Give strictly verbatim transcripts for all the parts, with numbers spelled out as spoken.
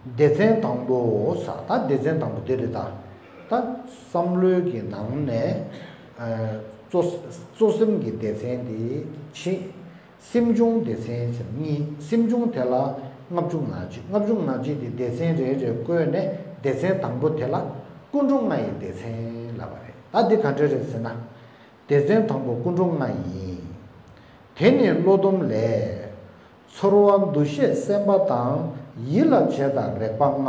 སྡེ་ཚན་དང་པོ་ས་ད་སྡེ་ཚན་དང་པོ་འདི་རེད་ད། ད་བསམ་བློའི་གི་ནང་ནས་ཨ་གཙོ་གཙོ་སེམས་ཀྱི་སྡེ་ཚན་འདི་ཕྱིན། སེམས་བྱུང་སྡེ་ཚན་ཟེར་གཉིས། སེམས་བྱུང་དེ་ལ་ལྔ་བཅུ་ང་གཅིག་ལྔ་བཅུ་ང་གཅིག་དེ་སྡེ་ཚན་རེ་རེ་བཀོད་ནས་སྡེ་ཚན་དང་པོ་དེ་ལ་ཀུན་འགྲོ་ལྔ་ཡི་སྡེ་ཚན་ལབ་པ་རེད། ད་འདི་ག་འདྲ་རེད་ཟེར་ན། སྡེ་ཚན་དང་པོ་ཀུན་འགྲོ་ལྔ་ཡིན། དེ་ནི་བློ་སྡོམ་ལས། ཚོར་བ་འདུ་ཤེས་སེམས་པ་དང་ཡིད་ལ་བྱེད་དང་རེག་པ་ལྔ།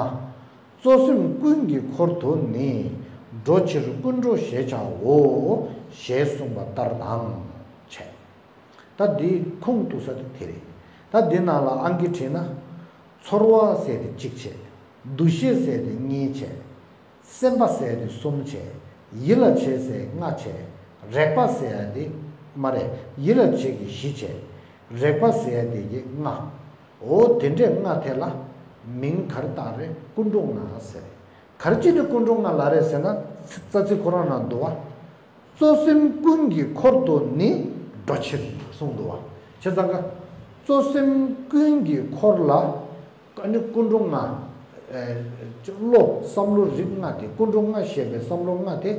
གཙོ་སེམས་ཀུན་གྱི་འཁོར་དུ་ནི། འགྲོ་ཕྱིར་ཀུན་འགྲོ་ཞེས་བྱའོ། ཞེས་གསུངས་པ་ལྟར་དང་། བྱས། ད་འདི་ཁུངས་གཏུགས་ས་དེ་དེ་རེད། ད་འདི་ནང་ལ་ཨང་ཀི་བྲིས་ན། ཚོར་བ་ཟེར་དེ་གཅིག་བྱས། འདུ་ཤེས་ཟེར་དེ་གཉིས་བྱས། སེམས་པ་ཟེར་དེ་གསུམ་བྱས། ཡིད་ལ་བྱེད་ཟེར་ལྔ་བྱས། རེག་པ་ཟེར་ཡ་དེ་མ་རེད། ཡིད་ལ་བྱེད་ཀྱི་བཞི་བྱས། རེག་པ་ཟེར་ཡ་དེ་གི་ལྔ། འོ་དེ་འདྲས་ལྔ་དེ་ལ་མིང་ག་རེ་བཏགས་རེད། ཀུན་འགྲོ་ལྔ་ཟེར། ག་རེ་བྱས་ནས་ཀུན་འགྲོ་ལྔ་ལབ་རེད་ཟེར་ན། རྩ་ཚིག་ཁོ་རང་ནང་འདུག་བ། གཙོ་སེམས་ཀུན་གྱི་འཁོར་དུ་ནི་འགྲོ་ཕྱིར་གསུངས་འདུག་བ། བྱས་ཙང་ཀ་གཙོ་སེམས་ཀུན་གྱི་འཁོར་ལ་ཨ་ནི་ཀུན་འགྲོ་ལྔ། ཨེ་བློ་བསམ་བློ་རིགས་ལྔ་དེ་ཀུན་འགྲོ་ལྔ་ཞེས་པའི་བསམ་བློ་ལྔ་དེ་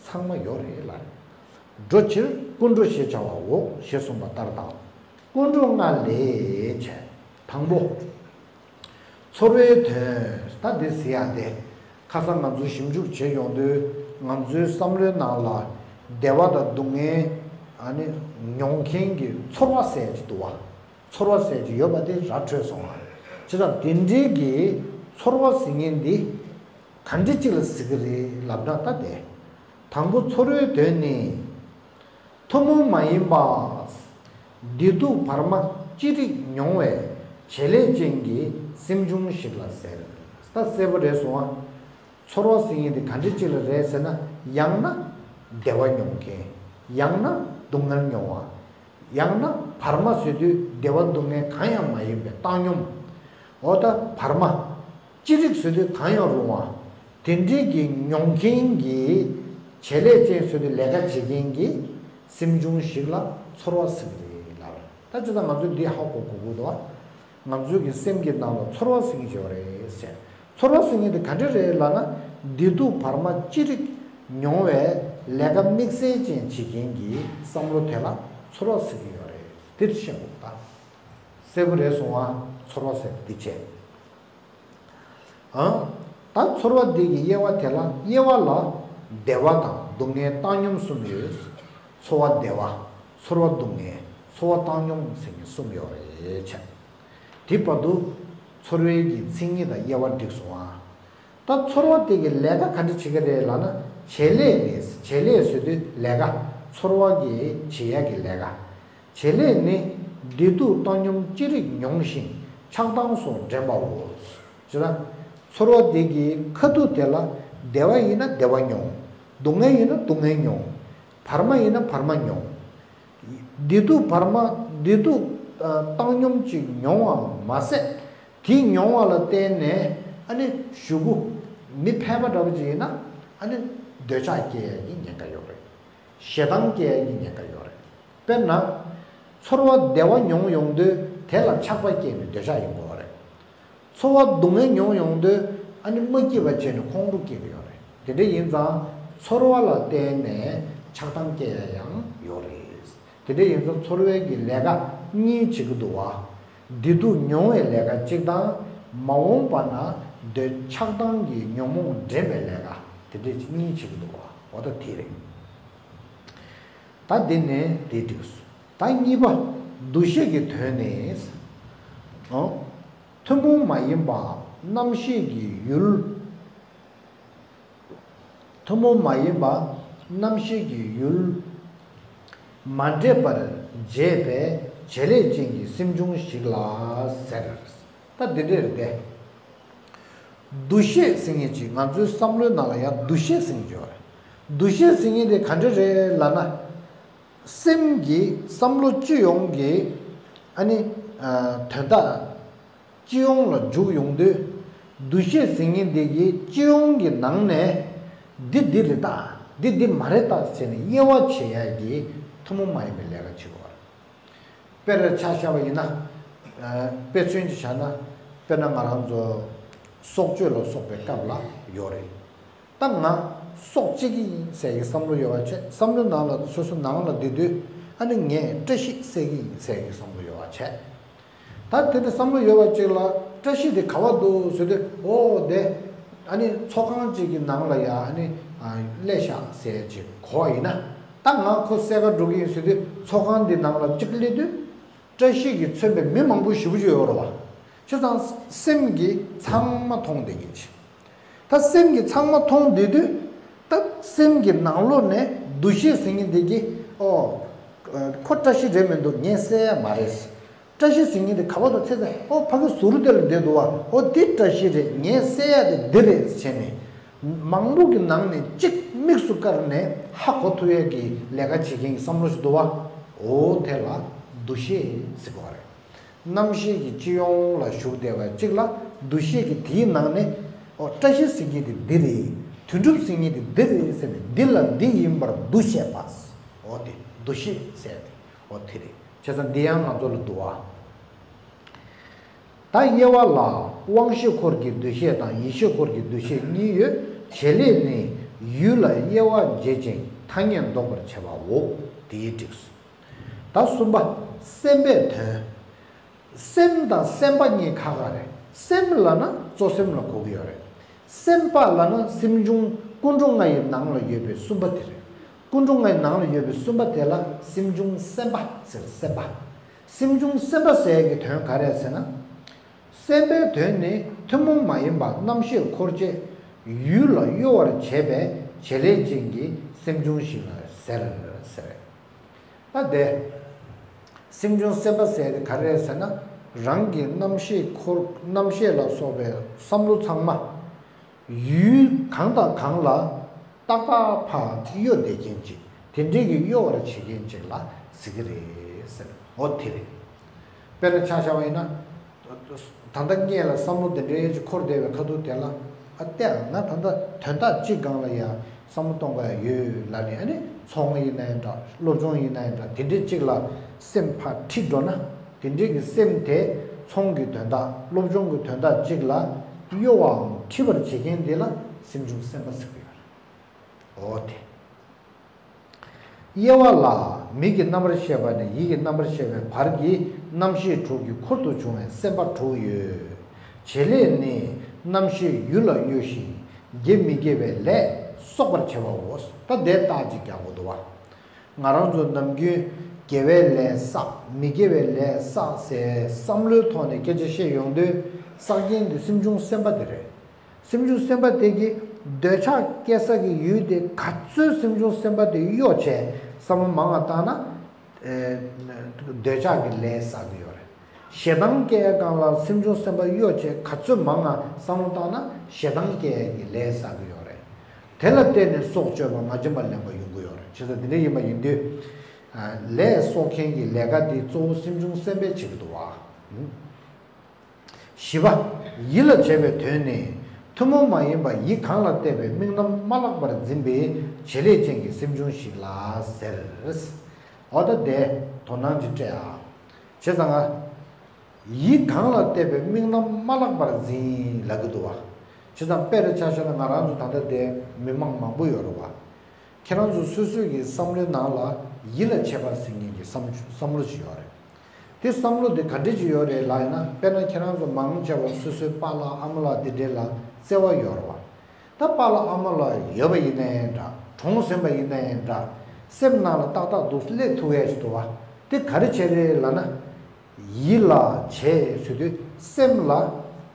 ཚང་མ་ཡོད་རེད་ལ། འགྲོ་ཕྱིར་ཀུན་འགྲོ་ཞེས་བྱ་བའོ་ཞེས་གསུངས་པ་ལྟར་དང་། ཀུན་འགྲོ་ལྔ་ལས་བྱས། དང་པོ། ཚོར་བའི་དོན། ད་འདི་ཟེར་ཡ་དེ། ཁ་སང་ང་ཚོས་ཞིབ་འཇུག་བྱས་ཡོང་དུས་ང་ཚོའི་བསམ་བློའི་ནང་ལ་བདེ་བ་དང་སྡུག་བསྔལ་ཨ་ནི་མྱོང་མཁན་གྱི་ཚོར་བ་ཟེར་གྱི་འདུག་བ། ཚོར་བ་ཟེར་གྱི་ཡོད་པ་དེ་ར་འཕྲོད་སོང་བ། བྱས་ཙང་དེ་འདྲའི་གི་ཚོར་བ་ཟེར་མཁན་འདི་ག་འདྲ་ཅིག་ལ་ཟེར་གྱི་རེད་ལབ་ན། ད་དེ་དང་པོ་ཚོར་བའི་དོན་ནི། ཐུན་མོང་མ་ཡིན་པ། བདེ་སྡུག་བར་མ་ཅི་རིགས་མྱོང་བའི་བྱེད་ལས་ཅན་གྱི་སེམས་བྱུང་ཞིག་ལ་ཟེར། ད་གསལ་པོ་རེད་སོང་ཨ། ཚོར་བ་ཟེར་མཁན་དེ་ག་འདྲ་ཅིག་ལ་རེད་ཟེར་ན། ཡང་ན་བདེ་བ་མྱོང་མཁན། ཡང་ན་སྡུག་བསྔལ་མྱོང་བ། ཡང་ན་བར་མ་ཟེར་དུས་བདེ་བ་སྡུག་བསྔལ་གང་ཡང་མ་ཡིན་པའི་བཏང་སྙོམས། འོ་ད་བར་མ། ཅི་རིགས་ཟེར་དུས་གང་ཡང་རུང་བ། དེ་འདྲའི་གི་མྱོང་མཁན་གྱི་བྱེད་ལས་ཅན་ཟེར་དུས་ལས་ཀ་བྱེད་མཁན་གྱི་སེམས་བྱུང་ཞིག་ལ་ཚོར་བ་ཟེར་གྱི་རེད་ལབ། ད་ཅི་ད་ང་ཚོས་འདི་ཧ་གོ་དགོས་ཀྱི་འདུག་ང་ཚོའི་གི་སེམས་ཀྱི་ནང་ལ་ཚོར་བ་ཟེར་གྱི་ཡོད་རེད་ཟེར། ཚོར་བ་ཟེར་མཁན་དེ་ག་འདྲ་རེད་ལབ་ན། བདེ་སྡུག་བར་མ་ཅི་རིགས་མྱོང་བའི་ལས་ཀ་དམིགས་བསལ་ཅན་བྱེད་མཁན་གྱི་བསམ་བློ་དེ་ལ་ཚོར་བ་ཟེར་གྱི་ཡོད་རེད། དེ་དེ་བཤད་དགོས་ད། གསལ་པོ་རེད་སོང་ཨ། ཚོར་བ་ཟེར་དེ་བྱས། ཨང་། ད་ཚོར་བ་འདི་གི་དབྱེ་བ་དེ་ལ་དབྱེ་བ་ལ་བདེ་བ་དང་སྡུག་བསྔལ་བཏང་སྙོམས་གསུམ་ཡོད། ཚོར་བ་བདེ་བ། ཚོར་བ་སྡུག་བསྔལ། ཚོར་བ་བཏང་སྙོམས་ཟེར་མཁན་གསུམ་ཡོད་རེད་བྱས། དེ་བར་དུ་ཚོར་བའི་གི་མཚན་ཉིད་དང་དབྱེ་བ་འགྲིག་སོང་ཨ། ད་ཚོར་བ་དེ་གི་ལས་ཀ་ག་འདྲ་བྱེད་ཀྱི་རེད་ལབ་ན། བྱེད་ལས་ནི། བྱེད་ལས་ཟེར་དུས་ལས་ཀ། ཚོར་བ་གི་བྱེད་ཡ་གི་ལས་ཀ། བྱེད་ལས་ནི། བདེ་སྡུག་བཏང་སྙོམས་ཅི་རིགས་མྱོང་ཞིང་ཆགས་སྡང་སོགས་འདྲེན་པའོ། ཅེ་ན། ཚོར་བ་དེ་གི་ཁ་ཐུག་དེ་ལ་བདེ་བ་ཡིན་ན་བདེ་བ་མྱོང་། སྡུག་བསྔལ་ཡིན་ན་སྡུག་བསྔལ་མྱོང་། བར་མ་ཡིན་ན་བར་མ་མྱོང་། བདེ་སྡུག་བར་མ། བདེ་སྡུག་ཨ་བཏང་སྙོམས་ཅིག་མྱོང་བ་མ་ཟད། དེ་མྱོང་བ་ལ་བརྟེན་ནས་ཨ་ནི་གཞུག་གུ་མི་ཕལ་པ་འདྲ་པོ་ཅིག་ཡིན་ན་ཨ་ནི་འདོད་ཆགས་སྐྱེ་ཡ་གི་ཉེན་ཁ་ཡོད་རེད། ཞེ་སྡང་སྐྱེ་ཡ་གི་ཉེན་ཁ་ཡོད་རེད། དཔེར་ན། ཚོར་བ་བདེ་བ་མྱོང་ཡོང་དུས་དེ་ལ་ཆགས་པ་སྐྱེས་ནས་འདོད་ཆགས་ཡོང་གི་ཡོད་རེད། ཚོར་བ་སྡུག་བསྔལ་མྱོང་ཡོང་དུས་ཨ་ནི་མ་སྐྱིད་པ་བྱས་ནས་ཁོང་ཁྲོ་སྐྱེ་གི་ཡོད་རེད། དེ་འདྲ་ཡིན་ཙང་ཚོར་བ་ལ་བརྟེན་ནས་ཆགས་སྡང་སྐྱེ་ཡ་ཡང་ཡོད་རེད། དེ་འདྲ་ཡིན་ཙང་ཚོར་བའི་གི་ལས་ཀ་གཉིས་བྱེད་ཀྱི་འདུག་བ། བདེ་སྡུག་མྱོང་བའི་ལས་ཀ་གཅིག་དང་། མ་འོངས་པ་ན་འདོད་ཆགས་སྡང་གི་ཉོན་མོངས་འདྲེན་པའི་ལས་ཀ་དེ་འདྲ་གཉིས་བྱེད་ཀྱི་འདུག་བ། འོ་ད་དེ་རེད། ད་འདི་ནས་དེ་འགྲིགས་སོང་། ད་གཉིས་པ། འདུ་ཤེས་ཀྱི་དོན་ནི། ཨོ། ཐུན་མོང་མ་ཡིན་པ་རྣམ་ཤེས་ཀྱི་ཡུལ། ཐུན་མོང་མ་ཡིན་པ་རྣམ་ཤེས་ཀྱི་ཡུལ་མ་འདྲེས་པར་བྱེད་པའི་བྱེད་ལས་ཅན་གྱི་སེམས་བྱུང་ཞིག་ལ་ཟེར། ད་འདི་འདྲ་རེད་དེ། འདུ་ཤེས་ཟེར་མཁན་ཅིག་ང་ཚོའི་བསམ་བློའི་ནང་ལ་ཡང་འདུ་ཤེས་ཟེར་མཁན་ཅིག་ཡོད་རེད། འདུ་ཤེས་ཟེར་མཁན་དེ་ག་འདྲ་རེད་ལབ་ན། སེམས་ཀྱི་བསམ་བློ་སྤྱི་ཡོངས་ཀྱི་ཨ་ནི་ཨ་དོན་དག་སྤྱི་ཡོངས་ལ་འཇུག་ཡོང་དུས། འདུ་ཤེས་ཟེར་མཁན་དེ་གི་སྤྱི་ཡོངས་ཀྱི་ནང་ནས་འདི་འདི་རེད་ད། འདི་འདི་མ་རེད་ད་ཟེར་ནས་དབྱེ་བ་ཕྱེ་ཡ་གི་ཐུན་མོང་མ་ཡིན་པའི་ལས་ཀ་བྱེད་དགོས་པ་རེད། དཔེར་ཆ་བཞག་པ་ཡིན་ན། ཨ་དཔེ་མཚོན་ཅིག་བཞག་ན། དཔེར་ན་ང་རང་ཚོ་ སྲོག་གཅོད་ལ་སོགས་པའི་སྐབས་ལ་ཡོད་རེད། ད་ང་སྲོག་གཅོད་ཀྱི་ཡིན་ཟེར་གྱི་བསམ་བློ་ཡོད་པ་བྱས། བསམ་བློ་ནང་ལ་སོ་སོ་ནང་ལ་བསྡད་དུས་ཨ་ནི་ངས་བཀྲ་ཤིས་ཟེར་གྱི་ཡིན་ཟེར་གྱི་བསམ་བློ་ཡོད་པ་བྱས། ད་དེ་འདྲ་བསམ་བློ་ཡོད་པ་ཅིག་ལ་བཀྲ་ཤིས་དེ་ག་བ་འདུག་ཟེར་དུས། ཨོ་དེ་ཨ་ནི་ཚོགས་ཁང་ཅིག་གི་ནང་ལ་ཡ་ཨ་ནི་ཨ་སླེབས་ཤག་ཟེར་ཅིག་གོ་བ་ཡིན་ན། ད་ང་ཁོ་བསད་ག་འགྲོ་གི་ཡིན་ཟེར་དུས་ཚོགས་ཁང་འདི་ནང་ལ་གཅིག་སླེབས་དུས། བཀྲ་ཤིས་ཀྱིས་མཚོན་པའི་མི་མང་པོ་ཞེ་པོ་ཅིག་ཡོད་རེད་བ། བྱས་ཙང་སེམས་ཀྱིས་ཚང་མ་མཐོང་བསྡད་ཀྱི་ཅིག་ད་སེམས་ཀྱིས་ཚང་མ་མཐོང་བསྡད་དུས། ད་སེམས་ཀྱི་ནང་ལོགས་ནས་འདུ་ཤེས་ཟེར་མཁན་དེ་གིས། ཨོ། ཁོ་བཀྲ་ཤིས་རེད་མི་འདུག་ངས་བསད་ཡ་མ་རེད། བཀྲ་ཤིས་ཟེར་མཁན་དེ་ག་བ་དང་ཚེ་ཚེ། ཨོ་ཕ་གི་ཟུར་དེ་ལ་བསྡད་འདུག་བ། ཨོ་འདི་བཀྲ་ཤིས་རེད། ངས་བསད་ཡ་དེ་འདི་རེད་བྱས་ནས། མང་པོ་གི་ནང་ནས་གཅིག་དམིགས་སུ་བཀར་ནས་ཧ་གོ་ཐུབ་ཡས་ཀྱི་ལས་ཀ་བྱེད་མཁན་གྱི་བསམ་བློ་ཞིག་འདུག་བ། འོ་དེ་ལ་འདུ་ཤེས་ཟེར་གྱི་ཡོད་རེད། རྣམ་ཤེས་ཀྱི་སྤྱི་ཡོངས་ལ་ཞུགས་བསྡད་པ་གཅིག་ལ་འདུ་ཤེས་ཀྱི་དེའི་ནང་ནས། ཨོ་བཀྲ་ཤིས་ཟེར་མཁན་དེ་འདི་རེད། དོན་གྲུབ་ཟེར་མཁན་དེ་འདི་རེད་ཟེར་ནས་འདི་ལ་འདི་ཡིན་པར་འདུ་ཤེས་པ། འོ་དེ་འདུ་ཤེས་ཟེར་ཏེ་འོ་དེ་རེད། བྱས་ཙང་འདི་ཡང་ང་ཚོ་ལ་འདུག་བ། ད་དབྱེ་བ་ལ་དབང་ཤེས་འཁོར་གྱི་འདུ་ཤེས་དང་ཡིད་ཤེས་འཁོར་གྱི་འདུ་ཤེས་གཉིས་ཡོད། བྱེད་ལས་ནི་ཡུལ་ལ་དབྱེ་བ་འབྱེད་ཅིང་ཐ་སྙད་འདོགས་པར་བྱེད་པའོ། དེའི་འགྲིགས། ད་གསུམ་པ། སེམས་པའི་དོན། སེམས་དང་སེམས་པ་གཉིས་ཁ་ཁ་རེད། སེམས་ལབ་ན་གཙོ་སེམས་ལ་གོ་གི་ཡོད་རེད། སེམས་པ་ལབ་ན་སེམས་བྱུང་ཀུན་འགྲོ་ལྔ་ཡི་ནང་ལ་ཡོད་པའི་གསུམ་པ་དེ་རེད། ཀུན་འགྲོ་ལྔ་ཡི་ནང་ལ་ཡོད་པའི་གསུམ་པ་དེ་ལ་སེམས་བྱུང་སེམས་པ་ཟེར། སེམས་པ། སེམས་བྱུང་སེམས་པ་ཟེར་གྱི་དོན་ག་རེ་ཟེར་ན། སེམས་པའི་དོན་ནི་ཐུན་མོང་མ་ཡིན་པ་རྣམ་ཤེས་འཁོར་བཅས་ཡུལ་ལ་གཡོ་བར་བྱེད་པའི་བྱེད་ལས་ཅན་གྱི་སེམས་བྱུང་ཞིག་ལ་ཟེར་ཟེར། ད་དེ། སེམས་བྱུང་སེམས་པ་ཟེར་དེ་ག་རེ་རེད་ཟེར་ན། རང་གི་རྣམ་ཤེས་འཁོར་རྣམ་ཤེས་ལ་སོགས་པའི་བསམ་བློ་ཚང་མ། ཡུལ་གང་དང་གང་ལ་ཏག་ཏག་ཕར་གཡོ་བསྡད་མཁན་ཅིག་དེ་འདྲའི་གི་གཡོ་བར་བྱེད་མཁན་ཅིག་ལ་ཟེར་གི་རེད་ཟེར། འོ་དེ་རེད། དཔེར་ན་ཆ་བཞག་པ་ཡིན་ན། ད་ལྟ་སྔོན་ལ་བསམ་བློ་དེ་འདྲའི་ཅིག་འཁོར་བསྡད་པའི་ཁ་ཐུག་དེ་ལ། ཨ་ལྟས་ཨ། ང་ད་ལྟ་དོན་དག་གཅིག་སྒང་ལ་ཡ་བསམ་བློ་གཏོང་དགོས་ཡ་ཡོད་ལབ་ནས། ཨ་ནི་ཚོང་ཡིན་ན་ཡང་འདྲ། སློབ་སྦྱོང་ཡིན་ན་ཡང་འདྲ། དེ་འདྲའི་གཅིག་ལ་སེམས་ཕར་ཁྲིད་འགྲོ་ན། དེ་འདྲའི་གི་སེམས་དེ་ཚོང་གི་དོན་དག་སློབ་སྦྱོང་གི་དོན་དག་གཅིག་ལ་གཡོ་བའམ་ཁྲིད་པར་བྱེད་མཁན་དེ་ལ་སེམས་བྱུང་སེམས་པ་ཟེར་གི་ཡོད་རེད། འོ་དེ། དབྱེ་བ་ལ་མིག་གི་རྣམ་པར་ཤེས་པ་ནས་ཡིད་ཀྱི་རྣམ་པར་ཤེས་པའི་བར་གྱི་རྣམ་ཤེས་དྲུག་གི་འཁོར་དུ་བྱུང་བའི་སེམས་པ་དྲུག་ཡོད། བྱེད་ལས་ནི་རྣམ་ཤེས་ཡུལ་ལ་གཡོ་ཞིང་དགེ་མི་དགེ་བའི་ལས་གསོག་པར་བྱེད་པའོ། ད་དེ་རྟགས་ཅིག་རྒྱག་དགོས་འདུག་བ། ང་རང་ཚོ་ནམ་རྒྱུན་དགེ་བའི་ལས་བསགས་མི་དགེ་བའི་ལས་བསགས་ཟེར་བསམ་བློའི་ཐོག་ནས་སྐད་ཆ་བཤད་ཡོང་དུས། བསགས་མཁན་དེ་སེམས་བྱུང་སེམས་པ་དེ་རེད། སེམས་བྱུང་སེམས་པ་དེ་གིས་འདོད་ཆགས་སྐྱེ་ས་གི་ཡུལ་དེ་ག་ཚོད་སེམས་བྱུང་སེམས་པ་དེ་གཡོ་བྱས་བསམ་བློ་མང་བ་བཏང་ན། ཨེ། འདོད་ཆགས་ཀྱི་ལས་བསགས་ཀྱི་ཡོད་རེད། ཞེ་སྡང་སྐྱེ་ཡ་སྒང་ལ་སེམས་བྱུང་སེམས་པ་གཡོ་བྱས་ག་ཚོད་མང་ང་བསམ་བློ་བཏང་ན་ཞེ་སྡང་སྐྱེ་ཡ་གི་ལས་བསགས་ཀྱི་ཡོད་རེད། དེ་ལ་བརྟེན་ནས་སྲོག་གཅོད་པ་མ་བྱིན་པ་ལེན་པ་ཡོང་གི་ཡོད་རེད། བྱས་ཙང་དེ་འདྲ་ཡིན་པ་ཡིན་དུས། ཨ། ལས་གསོག་མཁན་གྱི་ལས་ཀ་དེ་གཙོ་བོ་སེམས་བྱུང་སེམས་པས་བྱེད་ཀྱི་འདུག་བ། བཞི་པ། ཡིད་ལ་བྱེད་པའི་དོན་ནི། ཐུན་མོང་མ་ཡིན་པ་ཡིད་གང་ལ་གཏད་པའི་དམིགས་རྣམ་མ་བརླག་པར་འཛིན་པའི་བྱེད་ལས་ཅན་གྱི་སེམས་བྱུང་ཞིག་ལ་ཟེར། འོ་ད་དེ་དོ་སྣང་ཅིག་སྤྲད་ཨ། བྱས་ཙང་ང་། ཡིད་གང་ལ་གཏད་པའི་དམིགས་རྣམ་མ་བརླག་པར་འཛིན་ལབ་ཀྱི་འདུག་བ། བྱས་ཙང་དཔེ་རུ་ཆ་བཞག་ན་ང་རང་ཚོ་ད་ལྟ་དེ་མི་མང་མང་པོ་ཡོད་རེད་བ། ཁྱེད་རང་ཚོ་སོ་སོའི་གི་བསམ་བློའི་ནང་ལ་ཡིད་ལ་བྱེད་པ་ཟེར་མཁན་གྱི་བསམ་བསམ་བློ་ཅིག་ཡོད་རེད། དེ་བསམ་བློ་དེ་ག་འདྲ་ཅིག་ཡོད་རེད་ལབ་ཡིན་ན། དཔེར་ན་ཁྱེད་རང་ཚོ་མང་ཆེ་བ་སོ་སོའི་པཱ་ལགས་ཨ་མ་ལགས་དེ་འདྲའི་ལ་བརྩེ་བ་ཡོད་རེད་བ། ད་པཱ་ལགས་ཨ་མ་ལགས་ཡོད་པ་ཡིན་ན་ཡང་འདྲ། གྲོངས་ཟིན་པ་ཡིན་ན་ཡང་འདྲ། སེམས་ནང་ལ་ཏག་ཏག་འདུག་སླེབས་ཐུབ་ཡ་ཞིག་འདུག་བ། དེ་ག་རེ་བྱས་རེད་ལབ་ན། ཡིད་ལ་བྱེད་ཟེར་དུས་སེམས་ལ།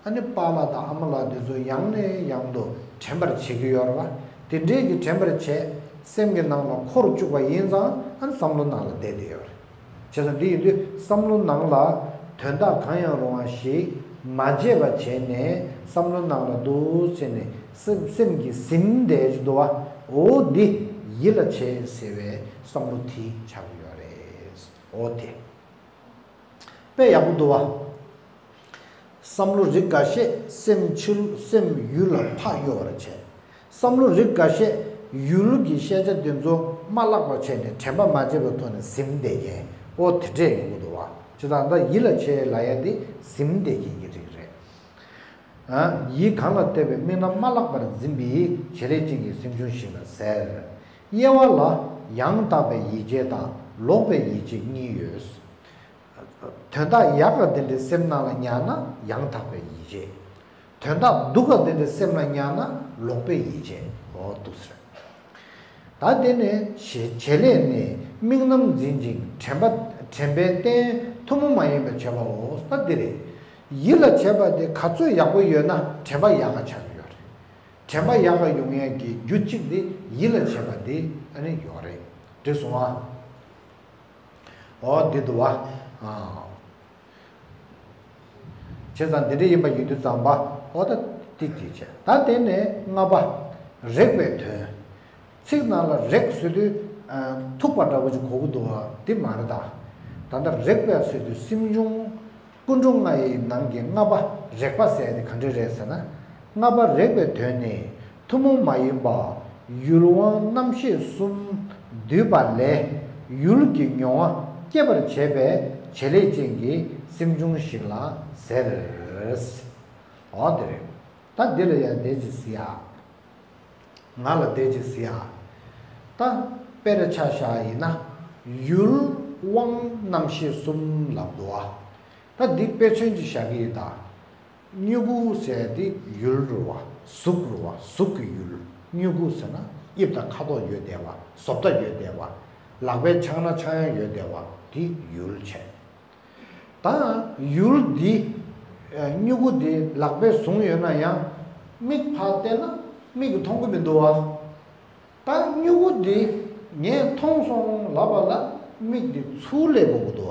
ཨ་ནི་པཱ་ལགས་དང་ཨ་མ་ལགས་འདི་ཚོ་ཡང་ནས་ཡང་དུ་དྲན་པར་བྱེད་ཀྱི་ཡོད་རེད་བ། དེ་འདྲའི་གི་དྲན་པར་བྱས། སེམས་ཀྱི་ནང་ལ་འཁོར་བཅུག་པ་ཡིན་ཙང་ཨ་ནི་བསམ་བློ་ནང་ལ་བསྡད་བསྡད་ཡོད་རེད། བྱས་ཙང་འདི་ཡིན་དུས་བསམ་བློ་ནང་ལ་དོན་དག་གང་ཡང་རུང་བ་ཞིག་མ་བརྗེད་པ་བྱས་ནས་བསམ་བློ་ནང་ལ་འདུག་བྱས་ནས་སེམས་སེམས་ཀྱི་ཟིན་བསྡད་ཀྱི་འདུག་བ། འོ་འདི་ཡིད་ལ་བྱེད་ཟེར་བའི་བསམ་བློ་དེ་ཆགས་ཀྱི་ཡོད་རེད། འོ་དེ། དཔེ་ཡག་པོ་འདུག་བ། བསམ་བློ་རིགས་འགའ་ཤས་སེམས་ཕྱི་སེམས་ཡུལ་ལ་ཕར་གཡོ་བར་བྱེད། བསམ་བློ་རིགས་འགའ་ཤས་ཡུལ་གྱི་ཤེས་བྱ་དེ་ཚོ་མ་བརླག་པར་བྱས་ནས་དྲན་པ་མ་བརྗེད་པའི་ཐོག་ནས་ཟིན་བསྡད་མཁན། ཨོ་དེ་འདྲས་ཡོང་གི་འདུག་བ། བྱས་ཙང་ད་ཡིད་ལ་བྱེད་ལབ་ཡ་དེ་ཟིན་བསྡད་མཁན་གྱི་རིགས་རེད། ཡིད་གང་ལ་གཏད་པའི་དམིགས་རྣམ་མ་བརླག་པར་འཛིན་པའི་བྱེད་ལས་ཅན་གྱི་སེམས་བྱུང་ཞིག་ལ་ཟེར། དབྱེ་བ་ལ་ཡང་དག་པའི་ཡིད་བྱེད་དང་ལོག་པའི་ཡིད་བྱེད་གཉིས་ཡོད། དོན་དག་ཡག་ག་དེ་འདྲའི་སེམས་སྣང་ལ་ཉར་ན་ཡང་དག་པའི་ཡིད་བྱེད། དོན་དག་སྡུག་ག་དེ་འདྲའི་སེམས་ལ་ཉར་ན་ལོག་པའི་ཡིད་བྱེད། འོ་འདུག་ཟེར། ད་དེ་ནས་བྱེད་བྱེད་ལས་ནི་དམིགས་རྣམ་འཛིན་ཅིང་དྲན་པ་དྲན་པའི་རྟེན་ཐུན་མོང་མ་ཡིན་པར་བྱེད་པའོ། ད་འདི་རེད། ཡིད་ལ་བྱེད་པ་དེ་ག་ཚོད་ཡག་པོ་ཡོད་ན་དྲན་པ་ཡག་ག་ཆགས་ཀྱི་ཡོད་རེད། དྲན་པ་ཡག་ག་ཡོང་ཡས་ཀྱི་རྒྱུ་གཅིག་དེ་ཡིད་ལ་བྱེད་པ་དེ་ཨ་ནི་ཡོད་རེད། འགྲིག་སོང་ཨ། འོ་འདི་འདུག་བ། ཨ། བྱས་ཙང་འདི་འདྲ་ཡིན་པ་ཡིན་དུས་ཙམ་པ་འོ་ད་ཏིག་ཏིག་བྱས། ད་དེ་ནས་ལྔ་པ། རེག་པའི་དོན། ཚིག་ནང་ལ་རེག་ཟེར་དུས་ཐུག་པ་འདྲ་བོ་ཅིག་གོ་གི་འདུག་བ། འདི་མ་རེད་ད། ད་ལྟ་རེག་པ་ཟེར་དུས་སེམས་བྱུང་ཀུན་འགྲོ་ལྔ་ཡི་ནང་གི་ལྔ་པ་རེག་པ་ཟེར་དེ་ག་འདྲ་རེད་ཟེར་ན། ལྔ་པ་རེག་པའི་དོན་ནི་ཐུན་མོང་མ་ཡིན་པ་ཡུལ་དབང་རྣམ་ཤེས་གསུམ་འདུས་པ་ལས་ཡུལ་གྱི་མྱོང་བ་སྐྱེད་པར་བྱེད་པའི་བྱེད་ལས་ཅན་གྱི་སེམས་བྱུང་ཞིག་ལ་ཟེར། འོ་དེ་རེད། ད་འདི་ལ་ཡང་འདི་ཅིག་ཟེར་ཡ། ང་ལ་འདི་ཅིག་ཟེར་ཡ། ད་དཔེར་ཆ་བཞག་ཡིན་ན་ཡུལ་དབང་རྣམ་ཤེས་གསུམ་ལབ་འདུག་ཨ། ད་འདི་དཔེ་མཚོན་ཅིག་བཞག་གི་ཡིན་ད། སྨྱུ་གུ་ཟེར་དེ་ཡུལ་རུ་བ། གཟུགས་རུ་བ། གཟུགས་ཀྱི་ཡུལ། སྨྱུ་གུ་ཟེར་ན་དབྱིབས་དང་ཁ་དོག་ཡོད་བསྡད་པ། བཟོ་ལྟ་ཡོད་བསྡད་པ། ལག་པའི་འཆང་ན་འཆང་ཡ་ཡོད་བསྡད་པ་དེ་ཡུལ་བྱས། ད་ཡུལ་འདི་སྨྱུ་གུ་འདི་ལག་པས་བཟུང་ཡོད་ན་ཡང་མིག་ཕར་བལྟས་ན་མིག་གིས་མཐོང་གི་མི་འདུག་བ། ད་སྨྱུ་གུ་འདི་ངས་མཐོང་སོང་ལབ་པ་ལ་མིག་འདི་ཚུར་སླེབས་དགོས་ཀྱི་འདུག་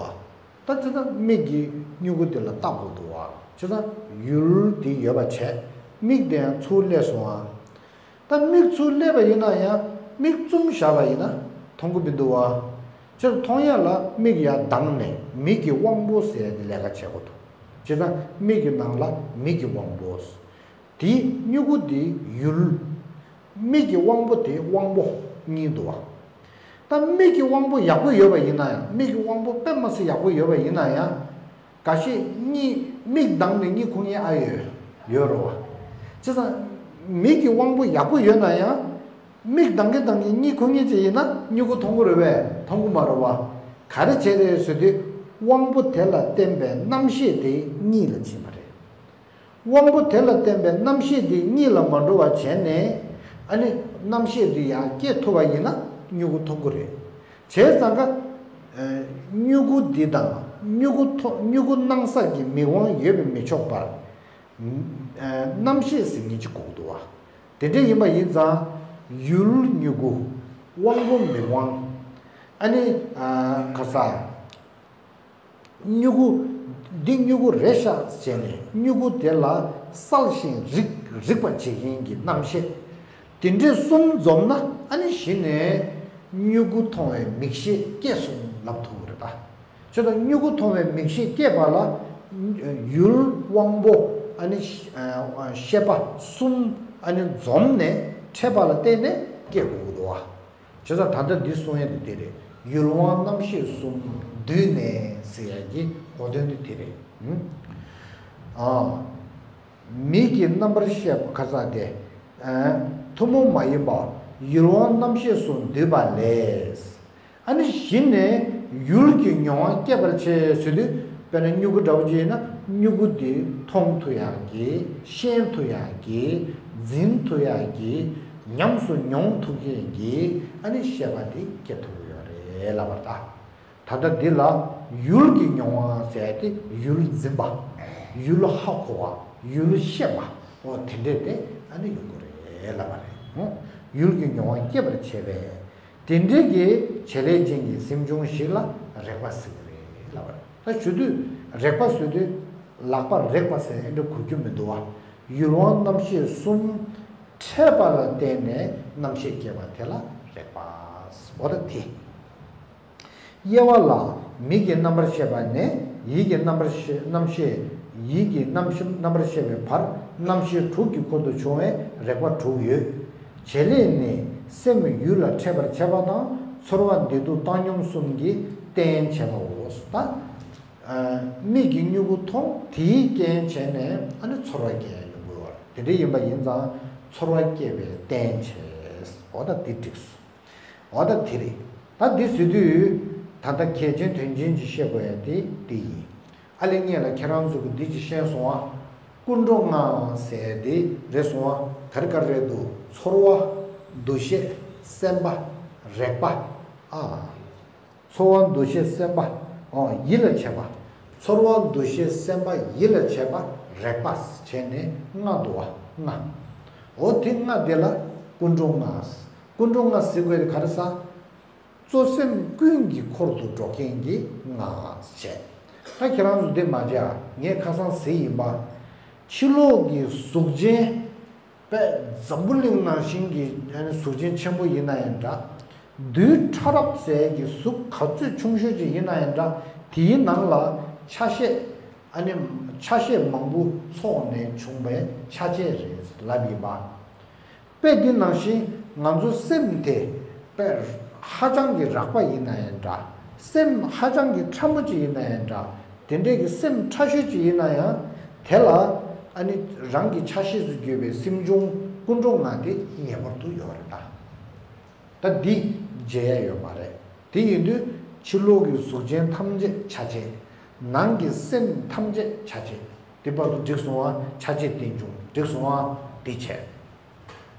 བ། ད་ཅི་ད་མིག་གིས་སྨྱུ་གུ་འདི་ལ་བལྟ་དགོས་འདུག་བ། ཅི་ད་ཡུལ་འདི་ཡོད་པ་བྱས། མིག་འདི་ཡང་ཚུར་སླེབས་སོང་ཨ། ད་མིག་ཚུར་སླེབས་པ་ཡིན་ན་ཡང་མིག་བཙུམ་བཞག་པ་ཡིན་ན་མཐོང་གི་མི་འདུག་བ། ཅི་ད་མཐོང་ཡ་ལ་མིག་ཡར་གདངས་ནས་མིག་གི་དབང་པོ་ཟེར་ཡ་འདི་ལས་ཀ་བྱེད་དགོས་འདུག་ཅི་ད་མིག་གི་ནང་ལ་མིག་གི་དབང་པོ། དེའི་སྨྱུ་གུ་དེ་ཡུལ། མིག་གི་དབང་པོ་དེ་དབང་པོ་གཉིས་འདུག་བ། ད་མིག་གི་དབང་པོ་ཡག་པོ་ཡོད་པ་ཡིན་ན་ཡང་། མིག་གི་དབང་པོ་དཔེ་མ་སྲིད་ཡག་པོ་ཡོད་པ་ཡིན་ན་ཡང་། འགའ་ཤས་གཉིད། མིག་གདངས་ནས་གཉིད་ཁུག་མཁན་ཨ་ཡོད། ཡོད་རེད་བ། བྱས་ཙང་མིག་གི་དབང་པོ་ཡག་པོ་ཡོད་ན་ཡང་། མིག་གདངས་ཀྱིན་གདངས་ཀྱིན་གཉིད་ཁུག་མཁན་ཅིག་ཡིན་ན་སྨྱུ་གུ་མཐོང་གི་རེད་པས། མཐོང་གི་མ་རེད་བ། ག་རེ་བྱས་རེད་ཟེར་དུས། དབང་པོ་དེ་ལ་བརྟེན་པའི་རྣམ་ཤེས་དེ་གཉིད་ལ་ཕྱིན་པ་རེད། དབང་པོ་དེ་ལ་བརྟེན་པའི་རྣམ་ཤེས་དེ་གཉིད་ལ་མ་འགྲོ་བ་བྱས་ནས། ཨ་ནི་རྣམ་ཤེས་དེ་ཡང་སྐྱེ་ཐུབ་པ་ཡིན་ན་སྨྱུ་གུ་མཐོང་གི་རེད། བྱས་ཙང་ཀ། ཨ། སྨྱུ་གུ་འདི་དང་སྨྱུ་གུ་མཐོ། སྨྱུ་གུ་སྣང་ས་ཀྱི་མིག་དབང་ཡོད་པས་མི་ཆོག་པར། ཨ། རྣམ་ཤེས་ཟེར་མཁན་ཅིག་དགོས་ཀྱི་འདུག་བ། དེ་འདྲ་ཡིན་པ་ཡིན་ཙང་། ཡུལ་སྨྱུ་གུ། དབང་པོ་མིག་དབང་། ཨ་ནི། ཨ། ག་ས། སྨྱུ་གུ། འདི་སྨྱུ་གུ་རེད་ཤག་བྱས་ནས་སྨྱུ་གུ་དེ་ལ་གསལ་ཞིང་རིག་རིག་པ་བྱེད་མཁན་གྱི་རྣམ་ཤེས། དེ་འདྲའི་གསུམ་འཛོམས་ན་ཨ་ནི་གཞི་ནས་སྨྱུ་གུ་མཐོང་བའི་མིག་ཤེས་སྐྱེས་སོང་ལབ་ཐུབ་ཀྱི་རེད་ད། བྱས་ཙང་སྨྱུ་གུ་མཐོང་བའི་མིག་ཤེས་སྐྱེས་པ་ལ་ཡུལ་དབང་པོ། ཨ་ནི་ཤེས་པ་གསུམ་ཨ་ནི་འཛོམས་ནས་འཕྲད་པ་ལ་བརྟེན་ནས་སྐྱེ་དགོས་ཀྱི་འདུག་བ། བྱས་ཙང་ད་ལྟ་འདི་གསུང་ཡ་འདི་དེ་རེད། ཡུལ་དབང་རྣམ་ཤེས་གསུམ་འདུས་ནས་ཟེར་ཡ་གི་གོ་དོན་འདི་དེ་རེད། ཨ། མིག་གི་རྣམ་པར་ཤེས་པ་ག་ས་དེ། ཨ། ཐུན་མོང་མ་ཡིན་པ་ཡུལ་དབང་རྣམ་ཤེས་གསུམ་འདུས་པ་ལས། ཨ་ནི་གཞི་ནས་ཡུལ་གྱི་མྱོང་བ་སྐྱེད་པར་བྱེད་ཟེར་དུས། དཔེར་ན་སྨྱུ་གུ་འདྲ་བོ་ཅིག་ཡིན་ན་སྨྱུ་གུ་དེ་མཐོང་ཐུབ་ཡག་གི། ཤེས་ཐུབ་ཡག་གི། འཛིན་ཐུབ་ཡག་གི། ཉམས་སུ་མྱོང་ཐུབ་མཁན་གྱི་ཨ་ནི་ཤེས་པ་དེ་སྐྱེ་ཐུབ་ཀྱི་ཡོད་རེད་ལབ་པ་རེད་ད། ད་ལྟ་འདི་ལ་ཡུལ་གྱི་མྱོང་བ་ཟེར་ཏེ་ཡུལ་འཛིན་པ། ཡུལ་ཧ་གོ་བ། ཡུལ་ཤེས་པ། འོ་དེ་འདྲས་དེ་ཨ་ནི་ཡོང་གི་རེད་ལབ་པ་རེད། ཡུལ་གྱི་མྱོང་བ་སྐྱེད་པར་བྱེད་པས། དེ་འདྲའི་གི་བྱེད་ལས་ཅན་གྱི་སེམས་བྱུང་ཞིག་ལ་རེག་པ་ཟེར་གྱི་རེད་ལབ་པ་རེད། ད་ཞུ་དུས་རེག་པ་ཟེར་དུས་ལག་པ་རེག་པ་ཟེར་ཨེ་འདྲ་གོ་རྒྱུ་མི་འདུག་བ། ཡུལ་དབང་རྣམ་ཤེས་གསུམ་འཕྲད་པ་ལ་བརྟེན་ནས་རྣམ་ཤེས་སྐྱེས་པ་དེ་ལ་རེག་པ། འོ་ད་དེ། དབྱེ་བ་ལ་མིག་གི་རྣམ་པར་ཤེས་པ་ནས་ཡིད་ཀྱི་རྣམ་པར་ཤེས། རྣམ་ཤེས། ཡིད་ཀྱི་རྣམ་ཤེས། རྣམ་པར་ཤེས་པའི་བར་རྣམ་ཤེས་དྲུག་གི་འཁོར་དུ་འབྱུང་བའི་རེག་པ་དྲུག་ཡོད། བྱེད་ལས་ནི་སེམས་ཡུལ་ལ་འཕྲད་པར་བྱེད་པ་དང་ཚོར་བ་འདི་དུ་བཏང་སྙོམས་གསུམ་གྱིས་རྟེན་བྱེད་པའོ། ད་མིག་གིས་སྨྱུ་གུ་མཐོང་། དེའི་རྐྱེན་བྱས་ནས་ཨ་ནི་ཚོར་བ་སྐྱེ་ཡ་ཡོང་གི་ དེ་འདྲ་ཡིན་པ་ཡིན་ཙང་ཚོར་བ་སྐྱེ་བའི་རྟེན་བྱས། འོ་ད་འདི་འགྲིགས་སོང་། འོ་ད་དེ་རེད། ད་འདི་ཟེར་དུས་ད་ལྟ་གལ་ཆེན་དོན་ཆེན་ཅིག་བཤད་དགོས་ཡ་དེ་འདི་ཡིན། ཨ་ལེ་སྔོན་ལ་ཁྱེད་རང་ཚོ་གི་འདི་ཅིག་བཤད་སོང་ཨ། ཀུན་འགྲོ་ལྔ་ཟེར་དེ་རེད་སོང་ཨ། ག་རེ་ག་རེ་རེད་འདུག་ཚོར་བ། འདུ་ཤེས། སེམས་པ། རེག་པ། ཨ། ཚོར་བ། འདུ་ཤེས། སེམས་པ། ཨོ། ཡིད་ལ་བྱེད་པ། ཚོར་བ། འདུ་ཤེས། སེམས་པ། ཡིད་ལ་བྱེད་པ། རེག་པ་བྱས་ནས་ལྔ་འདུག་བ། ལྔ། འོ་དེ་ལྔ་དེ་ལ་ཀུན་འགྲོ་ལྔ། ཀུན་འགྲོ་ལྔ་ཟེར་དགོས་དེ་ག་རེ་ཟེར། གཙོ་སེམས་ཀུན་གྱི་འཁོར་དུ་འགྲོ་མཁན་གྱི་ལྔ་བྱས། ད་ཁྱེད་རང་ཚོ་འདི་མ་བྱ། ངས་ཁ་སང་ཟེར་ཡིན་པ། ཕྱི་ལོགས་ཀྱི་གཟུགས་ཅན། དཔེ་འཛམ་བུ་གླིང་ནང་བཞིན་གྱི་ཨ་ནི་གཟུགས་ཅན་ཆེན་པོ་ཡིན་ན་ཡང་འདྲ། རྡུལ་ཕྲ་རབ་ཟེར་གྱི་གཟུགས་ག་ཚོད་ཆུང་ཤོས་ཅིག་ཡིན་ན་ཡང་འདྲ། དེའི་ནང་ལ་ཆ་ཤས། ཨ་ནི་ཆ་ཤས་མང་པོ་ཚོགས་ནས་བྱུང་བའི་ཆ་བྱད་རེད་ལབ་ཡིན་པ། དཔེ་འདི་ནང་བཞིན་ང་ཚོ་སེམས་དེ་དཔེ་ཧ་ཅང་གི་རགས་པ་ཡིན་ན་ཡང་འདྲ། སེམས་ཧ་ཅང་གི་ཕྲ་མོ་ཅིག་ཡིན་ན་ཡང་འདྲ། དེ་འདྲས་ཀྱི་སེམས་ཕྲ་ཤོས་ཅིག་ཡིན་ན་ཡང་དེ་ལ་ཨ་ནི་རང་གི་ཆ་ཤས་སུ་གྱུར་པའི་སེམས་བྱུང་ཀུན་འགྲོ་ལྔ་དེ་ངེས་པར་དུ་ཡོད་རེད་ད། ད་འདི་བརྗེད་ཡ་ཡོད་མ་རེད། དེ་ཡིན་དུས་ཕྱི་ལོགས་ཀྱི་གཟུགས་ཅན་ཐམས་ཅད་ཆ་བྱད། ནང་གི་སེམས་ཐམས་ཅད་ཆ་བྱད། དེ་བར་དུ་འགྲིག་སོང་བ། ཆ་བྱད་རྟེན་འབྱུང་འགྲིག་སོང་བ། དེ་བྱས།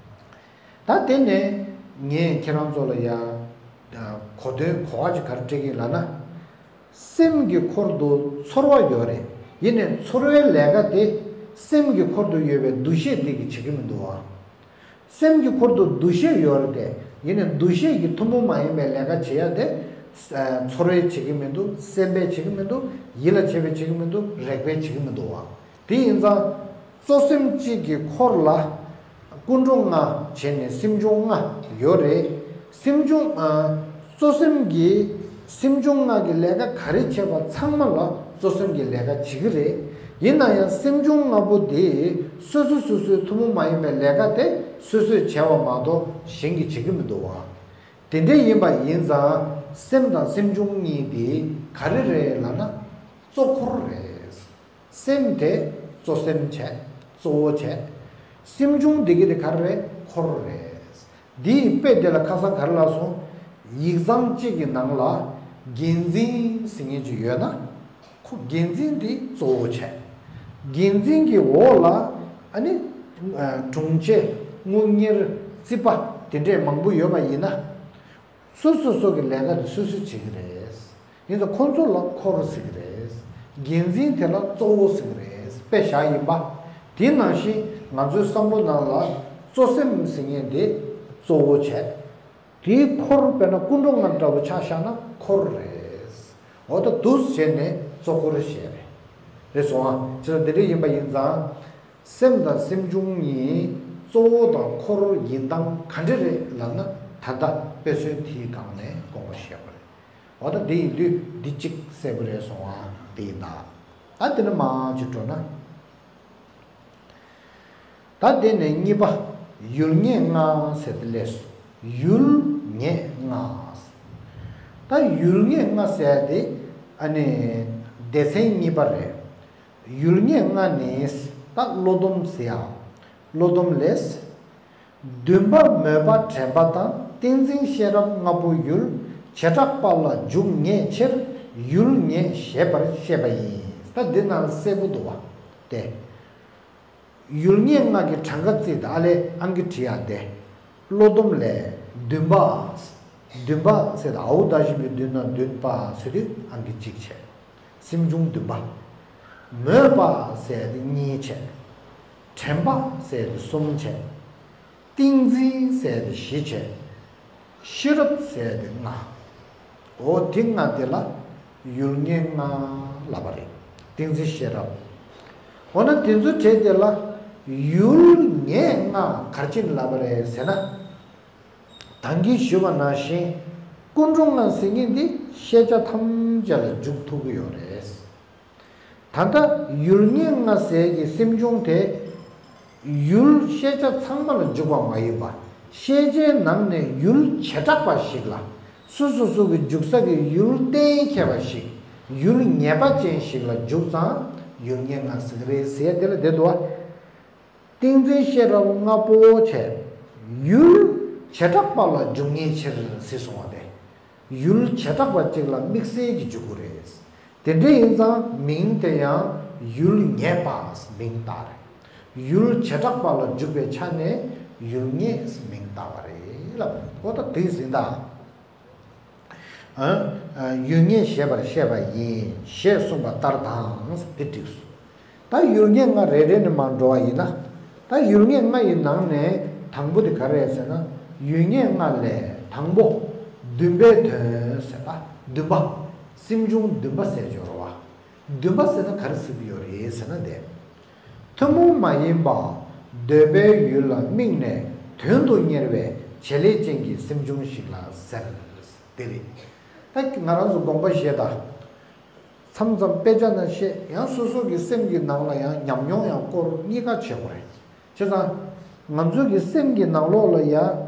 ད་དེ་ནས་ངས་ཁྱེད་རང་ཚོ་ལ་ཡ་གོ་དོན་གོ་བ་ཅིག་ག་རེ་སྤྲད་ཀྱི་ཡིན་ལབ་ན། སེམས་ཀྱི་འཁོར་དུ་ཚོར་བ་ཡོད་རེད། ཡིན་ནའི་ཚོར་བའི་ལས་ཀ་དེ་སེམས་ཀྱི་འཁོར་དུ་ཡོད་པའི་འདུ་ཤེས་འདི་གིས་བྱེད་ཀྱི་མི་འདུག་བ། སེམས་ཀྱི་འཁོར་དུ་འདུ་ཤེས་ཡོད་རེད་དེ། ཡིན་ནའི་འདུ་ཤེས་ཀྱི་ཐུན་མོང་མ་ཡིན་པའི་ལས་ཀ་བྱེད་ཡ་དེ། ཚོར་བས་བྱེད་ཀྱི་མི་འདུག་སེམས་པས་བྱེད་ཀྱི་མི་འདུག་ཡིད་ལ་བྱེད་པས་བྱེད་ཀྱི་མི་འདུག་རེག་པས་བྱེད་ཀྱི་མི་འདུག་བ། དེ་ཡིན་ཙང་། གཙོ་སེམས་གཅིག་གི་འཁོར་ལ། ཀུན་འགྲོ་ལྔ་བྱས་ནས་སེམས་བྱུང་ལྔ་ཡོད་རེད། སེམས་བྱུང་ཨ། གཙོ་སེམས་ཀྱི་སེམས་བྱུང་ལྔ་གི་ལས་ཀ་ག་རེ་བྱེད་པ་ཚང་མ་ལ་གཙོ་སེམས་ཀྱི་ལས་ཀ་བྱེད་ཀྱི་རེད། ཡིན་ན་ཡང་སེམས་བྱུང་ལྔ་པོ་དེ་སོ་སོ་སོ་སོའི་ཐུན་མོང་མ་ཡིན་པའི་ལས་ཀ་དེ་སོ་སོས་བྱས་པ་མ་གཏོགས་གཞན་གྱིས་བྱེད་ཀྱི་མི་འདུག་བ། དེ་འདྲ་ཡིན་པ་ཡིན་ཙང་སེམས་དང་སེམས་བྱུང་གཉིས་དེ་ག་རེ་རེད་ལབ་ན་གཙོ་འཁོར་རེད། སེམས་དེ་གཙོ་སེམས་བྱས། གཙོ་བོ་བྱས། སེམས་བྱུང་འདི་གི་དེ་ག་རེ་རེད། འཁོར་རེད། འདིའི་དཔེ་དེ་ལ་ཁ་སང་ག་རེ་ལབ་སོང་། ཡིག་ཚང་གཅིག་གི་ནང་ལ་འགན་འཛིན་ཟེར་མཁན་ཅིག་ཡོད་ན། ཁོ་འགན་འཛིན་དེ་གཙོ་བོ་བྱས། འགན་འཛིན་གྱི་འོག་ལ་ཨ་ནི་དྲུང་ཆེ། དངུལ་གཉེར། རྩིས་པ་དེ་འདྲས་མང་པོ་ཡོད་པ་ཡིན་ན། སོ་སོ་སོ་གི་ལས་ཀ་དེ་སོ་སོས་བྱེད་ཀྱི་རེད། ཡིན་ཙང་ཁོང་ཚོ་ལ་འཁོར་ཟེར་གྱི་རེད། འགན་འཛིན་དེ་ལ་གཙོ་བོ་ཟེར་གྱི་རེད། དཔེ་བཞག་ཡིན་པ། དེ་ནང་བཞིན་ང་ཚོའི་བསམ་བློ་ནང་ལ་གཙོ་སེམས་ཟེར་མཁན་དེ་གཙོ་བོ་བྱས། དེའི་འཁོར་དཔེར་ན་ཀུན་འགྲོ་ལྔ་འདྲ་པོ་ཆ་བཞག་ན་འཁོར་རེད། འོ་ད་འདུག་བྱས་ནས་གཙོ་འཁོར་བཤད་རེད། རེད་སོང་ཨ། བྱས་ཙང་དེ་འདྲ་ཡིན་པ་ཡིན་ཙང་། སེམས་དང་སེམས་བྱུང་གཉིས་གཙོ་བོ་དང་འཁོར་ཡིན་སྟངས་ག་འདྲ་རེད་ལབ་ན། ད་ལྟ་དཔེ་མཚོན་དེའི་སྒང་ནས་དགོངས་པ་བཞེས་པ་རེད། འོ་ད་དེ་ཡིན་དུས་འདི་གཅིག་གསལ་པོ་རེད་སོང་ཨ། དེ་ཡིན་ད། ད་དེ་ནས་མར་ཅིག་འགྲོ་ན། ད་དེ་ནས་གཉིས་པ། ཡུལ་ངེས་ལྔ་ཟེར་དེ་སླེབས་སོང་། ཡུལ་ངེས་ལྔ། ད་ཡུལ་ངེས་ལྔ་ཟེར་དེ་ཨ་ནི་སྡེ་ཚན་གཉིས་པ་རེད། ཡུལ་ངེས་ལྔ་ནི། ད་བློ་སྡོམ་ཟེར་ཡ། བློ་སྡོམ་ལས། འདུན་པ་མོས་པ་དྲན་པ་དང་ཏིང་འཛིན་ཤེས་རབ་ལྔ་པོ་ཡུལ་བྱེ་བྲག་པ་ལ་འཇུག་ངེས་ཕྱིར་ཡུལ་ངེས་ཞེས་པར་བཤད་པ་ཡིན། ད་འདི་ནང་གསལ་པོ་འདུག་བ། སྟེ། ཡུལ་ངེས་ལྔ་གི་གྲངས་ཀ་བརྩིས་ཏེ་ཨ་ལས་ཨང་ཀི་བྲིས་ཡ་སྟེ། བློ་སྡོམ་ལས། འདུན་པ། འདུན་པ་ཟེར་ཏེ་འ་འོག་བརྡ་བཞི་པའི་མདུན་ན་འདུན་པ་ཟེར་དུས་ཨང་ཀི་གཅིག་བྱས། སེམས་བྱུང་འདུན་པ། མོས་པ་ཟེར་ཏེ་གཉིས་བྱས། དྲན་པ་ཟེར་ཏེ་གསུམ་བྱས། ཏིང་འཛིན་ཟེར་ཏེ་བཞི་བྱས། ཤེས་རབ་ཟེར་ཏེ་ལྔ། འོ་དེ་ལྔ་དེ་ལ་ཡུལ་ངེས་ལྔ་ལབ་པ་རེད། ཏིང་འཛིན་ཤེས་རབ། འོ་ན་དེ་ཚོའི་གྲས་དེ་ལ་ཡུལ་ངེས་ལྔ་ག་རེ་བྱས་ནས་ལབ་པ་རེད་ཟེར་ན། ད་གིན་ཞུས་པ་ནང་བཞིན་ཀུན་འགྲོ་ལྔ་ཟེར་མཁན་འདི་ཤེས་བྱ་ཐམས་ཅད་ལ་འཇུག་ཐུབ་ཀྱི་ཡོད་རེད། ད་ལྟ་ཡུལ་ངེས་ལྔ་ཟེར་གྱི་སེམས་བྱུང་དེ། ཡུལ་ཤེས་བྱ་ཚང་མ་ལ་འཇུག་པ་མ་ཡིན་པ། ཤེས་བྱའི་ནང་ནས་ཡུལ་བྱེ་བྲག་པ་ཞིག་ལ། སོ་སོ་སོ་གི་འཇུག་ས་གི་ཡུལ་གཏན་འཁེལ་བ་ཞིག་ཡུལ་ངེས་པ་ཅན་ཞིག་ལ་འཇུག་ཙང་ཡུལ་ངེས་ལྔ་ཟེར་གྱི་རེད་ཟེར་དེ་ལ་བསྡད་འདུག་བ། ཏིང་འཛིན་ཤེས་རབ་ལྔ་པོ་བྱས། ཡུལ་བྱེ་བྲག་པ་ལ་འཇུག་ངེས་ཕྱིར་ཟེར་གསུངས་པ་དེ། ཡུལ་བྱེ་བྲག་པ་གཅིག་ལ་དམིགས་བསལ་གྱི་འཇུག་དགོས་རེད། དེ་འདྲ་ཡིན་ཙང་མིང་དེ་ཡང་ཡུལ་ངེས་པ་མིང་བཏགས་རེད། ཡུལ་བྱེ་བྲག་པ་ལ་འཇུག་པའི་ཆ་ནས་ཡུལ་ངེས་མིང་བཏགས་པ་རེད་ལབ། འོ་ད་དེ་ཟིན་ད། ཨ། ཡུལ་ངེས་ཞེས་པར་བཤད་པ་ཡིན་ཞེས་གསུངས་པ་ལྟར་དང་དེ་འགྲིགས་སོ། ད་ཡུལ་ངེས་ལྔ་རེ་རེ་ནས་མར་འགྲོ་བ་ཡིན་ན། ད་ཡུལ་ངེས་ལྔ་ཡི་ནང་ནས་དང་པོ་དེ་ག་རེ་རེད་ཟེར་ན། ཡུལ་ངེས་ལྔ་ལས་དང་པོ་བདུན་པའི་དོན་ཟེར་ད། བདུན་པ། སེམས་བྱུང་བདུན་པ་ཟེར་སྦྱོར་བ། བདུན་པ་ཟེར་ན་ག་རེ་ཟེར་གྱི་ཡོད་རེད་ཟེར་ན་དེ། ཐུན་མོང་མ་ཡིན་པ་འདོད་པའི་ཡུལ་ལ་དམིགས་ནས་དོན་དུ་གཉེར་བའི་བྱེད་ལས་ཅན་གྱི་སེམས་བྱུང་ཞིག་ལ་ཟེར། དེ་རེད། ད་ང་རང་ཚོ་དགོངས་པ་བཞེས་དང་། མཚམས་མཚམས་དཔེ་ཆ་ནང་བཤད་ཡང་སོ་སོ་གི་སེམས་ཀྱི་ནང་ལ་ཡང་ཉམས་མྱོང་ཡང་སྐོར་གཉིས་ཀ་བྱེད་དགོས་རེད། བྱས་ཙང་། ང་ཚོ་གི་སེམས་ཀྱི་ནང་ལོགས་ལ་ཡང་།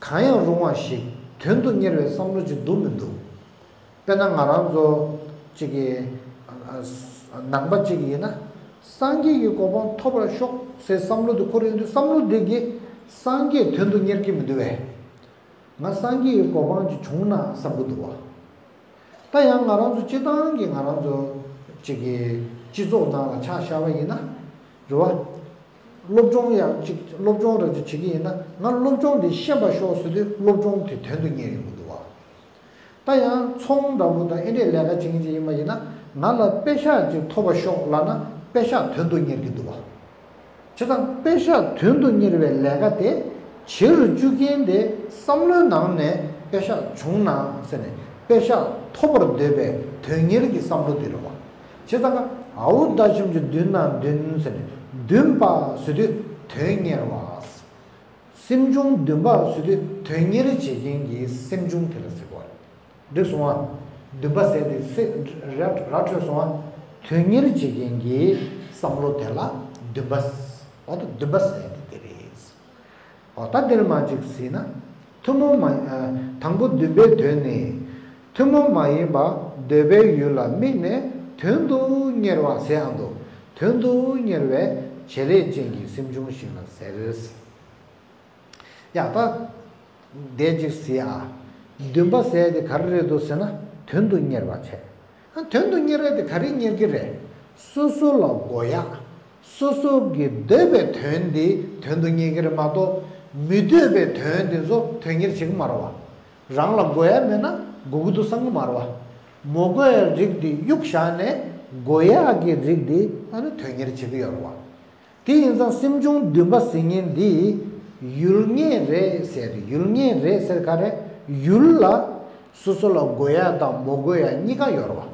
གང་ཡང་རུང་བ་ཞིག་དོན་དུ་གཉེར་བའི་བསམ་བློ་ཅིག་འདུག་མི་འདུག་དཔེར་ན་ང་རང་ཚོ་གཅིག་གི་ཨ། ཨ། ནང་པ་གཅིག་ཡིན་ན། སངས་རྒྱས་ཀྱི་གོ་འཕང་ཐོབ་པར་ཤོག་ཟེར་བསམ་བློ་དེ་འཁོར་ཡོང་དུས་བསམ་བློ་དེ་གིས་སངས་རྒྱས་དོན་དུ་གཉེར་གྱི་མི་འདུག་བས། ང་སངས་རྒྱས་ཀྱི་གོ་འཕང་ཅིག་བྱུང་ན་བསམ་གྱི་འདུག་བ། ད་ཡང་ང་རང་ཚོ་སྤྱི་བཏང་གི་ང་རང་ཚོ་གཅིག་གི་སྤྱི་ཚོགས་ནང་ལ་ཆ་བཞག་པ་ཡིན་ན། རེད་བ། སློབ་སྦྱོང་ཡང་གཅིག་སློབ་སྦྱོང་རང་གཅིག་བྱེད་ཀྱི་ཡིན་ན། ང་སློབ་སྦྱོང་འདི་ཤེས་པར་ཤོག་ཟེར་དུས་སློབ་སྦྱོང་དེ་དོན་དུ་གཉེར་ཡོང་གི་འདུག་བ། ད་ཡང་ཚོང་འདྲ་པོ་དང་ཨེ་འདྲས་ལས་ཀ་བྱེད་མཁན་ཅིག་ཡིན་པ་ཡིན་ན། ང་ལ་པེ་ཤག་ཅིག་ཐོབ་པར་ཤོག་ལབ་ན་པེ་ཤག་དོན་དུ་གཉེར་གྱི་འདུག་བ། བྱས་ཙང་པེ་ཤག་དོན་དུ་གཉེར་བའི་ལས་ཀ་དེ་བྱེད་རུ་བཅུག་མཁན་དེ་བསམ་བློའི་ནང་ནས་པེ་ཤག་བྱུང་ན་ཟེར་ནས་པེ་ཤག་ཐོབ་པར་འདོད་པའི་དོན་གཉེར་གྱི་བསམ་བློ་དེ་རེད་བ། བྱས་ཙང་ཨའུ་ད་ཞིམ་གྱི་མདུན་ན་མདུན་ཟེར་ནས་མདུན་པ་ཟེར་དུས་དོན་གཉེར་བ། སེམས་བྱུང་བདུན་པ་ཟེར་དུས་དོན་གཉེར་བྱེད་མཁན་གྱི་སེམས་བྱུང་དེ་ལ་ཟེར་བ། འགྲིག་སོང་ཨ། བདུན་པ་ཟེར་དེ་སེ་ར་ར་འཕྲོད་སོང་ཨ། དོན་གཉེར་བྱེད་མཁན་གྱི་བསམ་བློ་དེ་ལ་བདུན་པ། འོ་ད་བདུན་པ་ཟེར་དེ་དེ་རེད། འོ་ད་འདིར་མ་ཅིག་ཟེར་ན། ཐུན་མོང་མ། ཨ། དང་པོ་བདུན་པའི་དོན་ནི། ཐུན་མོང་མ་ཡིན་པ་འདོད་པའི་ཡུལ་ལ་དམིགས་ནས་དོན་དུ་གཉེར་བ་ཟེར་ཡང་འདུག་དོན་དུ་གཉེར་བའི་བྱེད་ལས་ཅན་གྱི་སེམས་བྱུང་ཞིག་ལ་ཟེར། ཡ་ད། དེ་ཅིག་ཟེར་ཨ། བདུན་པ་ཟེར་དེ་ག་རེ་རེད་འདུག་ཟེར་ན་དོན་དུ་གཉེར་བ་བྱས། ཨ། དོན་དུ་གཉེར་བ་དེ་ག་རེ་གཉེར་གྱི་རེད། སོ་སོ་ལ་དགོས་ཡག་སོ་སོ་གི་འདོད་པའི་དོན་དེ་དོན་དུ་གཉེར་གྱི་རེད་མ་གཏོགས་མི་འདོད་པའི་དོན་དེ་ཚོ་དོན་གཉེར་བྱེད་ཀྱི་མ་རེད་བ། རང་ལ་དགོས་ཡག་མེད་ན་དགོས་ཀྱི་འདུག་བསམ་གྱི་མ་རེད་བ། མ་དགོས་ཡག་རིགས་དེ་གཡུག་བཞག་ནས་དགོས་ཡག་གི་རིགས་དེ་ཨ་ནི་དོན་གཉེར་བྱེད་ཀྱི་ཡོད་རེད་བ། དེ་ཡིན་ཙང་སེམས་བྱུང་བདུན་པ་ཟེར་མཁན་འདི་ཡུལ་ངེས་རེད་ཟེར། ཡུལ་ངེས་རེད་ཟེར་ག་རེ། ཡུལ་ལ་སོ་སོ་ལ་དགོས་ཡ་དང་མ་དགོས་ཡ་གཉིས་ཀ་ཡོད་རེད་བ།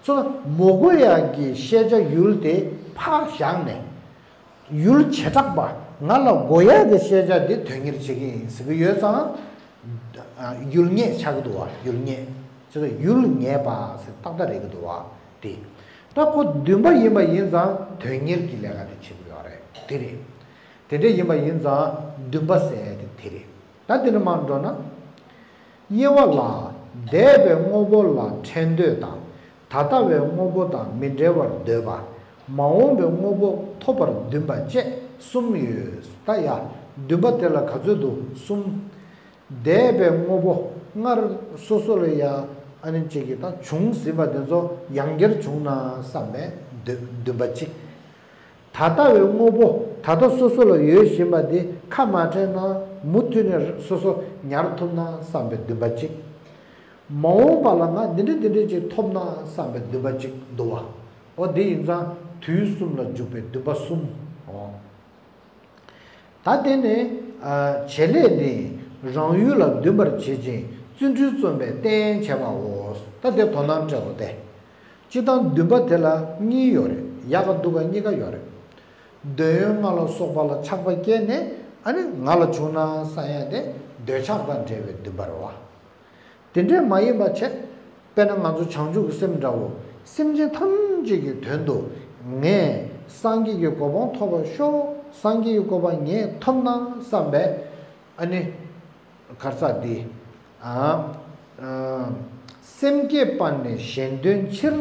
སོ་སོ་མ་དགོས་ཡ་གི་ཤེས་བྱ་ཡུལ་དེ་ཕར་བཞག་ནས། ཡུལ་བྱེ་བྲག་པ་ང་ལ་དགོས་ཡ་གི་ཤེས་བྱ་དེ་དོན་གཉེར་བྱེད་ཀྱི་ཡིན་ཟེར་གྱི་ཡོད་ཙང་། ཡུལ་ངེས་ཆགས་ཀྱི་འདུག་བ། ཡུལ་ངེས། ཅེས་སོགས་ཡུལ་ངེས་པ་ཟེར་ཏག་ཏག་རེད་ཀྱི་འདུག་བ། དེ། ད་ཁོ་བདུན་པ་ཡིན་པ་ཡིན་ཙང་དོན་གཉེར་གྱི་ལས་ཀ་དེ་བྱེད་ཀྱི་ཡོད་རེད། དེ་རེད། དེ་འདྲ་ཡིན་པ་ཡིན་ཙང་བདུན་པ་ཟེར་ཡ་དེ་དེ་རེད། ད་དེ་ནས་མར་འགྲོ་ན། དབྱེ་བ་ལ། འདས་པའི་དངོས་པོ་ལ་འཕྲད་འདོད་དང་། ད་ལྟ་བའི་དངོས་པོ་དང་མི་འབྲལ་བར་འདོད་པ། མ་འོངས་པའི་དངོས་པོ་ཐོབ་པར་འདུན་པ་བཅས་གསུམ་ཡོད། ད་ཡ། བདུན་པ་དེ་ལ་ག་ཚོད་འདུག་གསུམ། འདས་པའི་དངོས་པོ་སྔར་སོ་སོ་ལ་ཡ་ཨ་ནི་གཅིག་གིས་ད་བྱུང་ཟིན་པ་དེ་ཚོ་ཡང་བསྐྱར་བྱུང་ན་བསམ་པའི་འདོད་འདུན་པ་གཅིག་ད་ལྟ་བའི་དངོས་པོ་ད་ལྟ་སོ་སོ་ལ་ཡོད་བཞིན་པ་དེ་ཁ་མ་བྲལ་ན་མུ་མཐུད་ནས་སོ་སོ་ཉར་ཐུབ་ན་བསམ་པའི་འདུན་པ་གཅིག་མ་འོངས་པ་ལ་ང་འདི་འདྲ་འདི་འདྲ་ཅིག་ཐོབ་ན་བསམ་པའི་འདུན་པ་གཅིག་འདུག་བ། འོ་དེ་ཡིན་ཙང་དུས་གསུམ་ལ་འཇུག་པའི་འདུན་པ་གསུམ། འོ། ད་དེ་ནི། ཨ། བྱེད་ལས་ནི་རང་ཡུལ་ལ་འདུན་པར་བྱེད་ཅིང་བརྩོན་འགྲུས་རྩོམ་པའི་རྟེན་བྱེད་པའོ། ད་དེ་དོ་སྣང་སྤྲད་དགོས་ཏེ། སྤྱིར་བཏང་འདུན་པ་དེ་ལ་གཉིས་ཡོད་རེད། ཡག་ག་སྡུག་ག་གཉིས་ཀ་ཡོད་རེད། འདོད་ཡོན་ལྔ་ལ་སོགས་པ་ལ་ཆགས་པ་སྐྱེས་ནས་ཨ་ནི་ང་ལ་བྱུང་ན་བསམ་ཡ་དེ་འདོད་ཆགས་དང་འབྲེལ་བའི་འདུན་པ་རེད་བ། དེ་འདྲས་མ་ཡིན་པ་བྱས། དཔེར་ན་ང་ཚོ་བྱང་ཆུབ་ཀྱི་སེམས་འདྲ་བོ། སེམས་ཅན་ཐམས་ཅད་ཀྱི་དོན་དུ་ངས་སངས་རྒྱས་ཀྱི་གོ་འཕང་ཐོབ་པར་ཤོག་སངས་རྒྱས་ཀྱི་གོ་འཕང་ངས་ཐོབ་ན་བསམ་པའི་ཨ་ནི་གར་ས་འདི། ཨ། ཨ། སེམས་བསྐྱེད་པ་ནི་གཞན་དོན་ཕྱིར།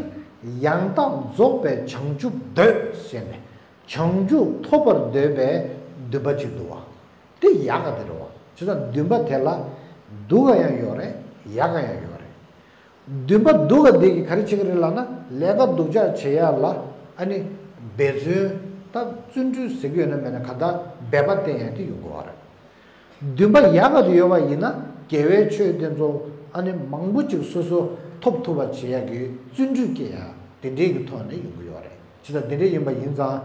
ཡང་དག་རྫོགས་པའི་བྱང་ཆུབ་འདོད་ཟེར་ནས། བྱང་ཆུབ་ཐོབ་པར་འདོད་པའི་འདུན་པ་ཅིག་འདུག་བ། དེ་ཡག་ག་དེ་རེད་བ། བྱས་ཙང་འདུན་པ་དེ་ལ་སྡུག་ག་ཡང་ཡོད་རེད། ཡག་ག་ཡང་ཡོད་རེད། འདུན་པ་སྡུག་ག་དེ་གིས་ག་རེ་བྱེད་ཀྱི་རེད་ལབ་ན། ལས་ཀ་སྡུག་ཅག་བྱེད་ཡ་ལ་ཨ་ནི་འབད་བརྩོན། ད་བརྩོན་འགྲུས་ཟེར་གྱི་ཡོད་ན་མེད་ན་ག་ད་འབད་པ་བསྟེན་ཡ་དེ་ཡོང་གི་ཡོད་རེད། འདུན་པ་ཡག་ག་དེ་ཡོད་པ་ཡིན་ན་དགེ་བའི་ཆོས་དེ་ཚོ་ཨ་ནི་མང་པོ་ཅིག་སོ་སོ་ཐོབ་ཐུབ་པ་བྱེད་ཡ་གི་བརྩོན་འགྲུས་སྐྱེ་ཡ་དེ་འདྲའི་གི་ཐོག་ནས་ཡོང་གི་ཡོད་རེད། བྱས་ཙང་དེ་འདྲ་ཡིན་པ་ཡིན་ཙང་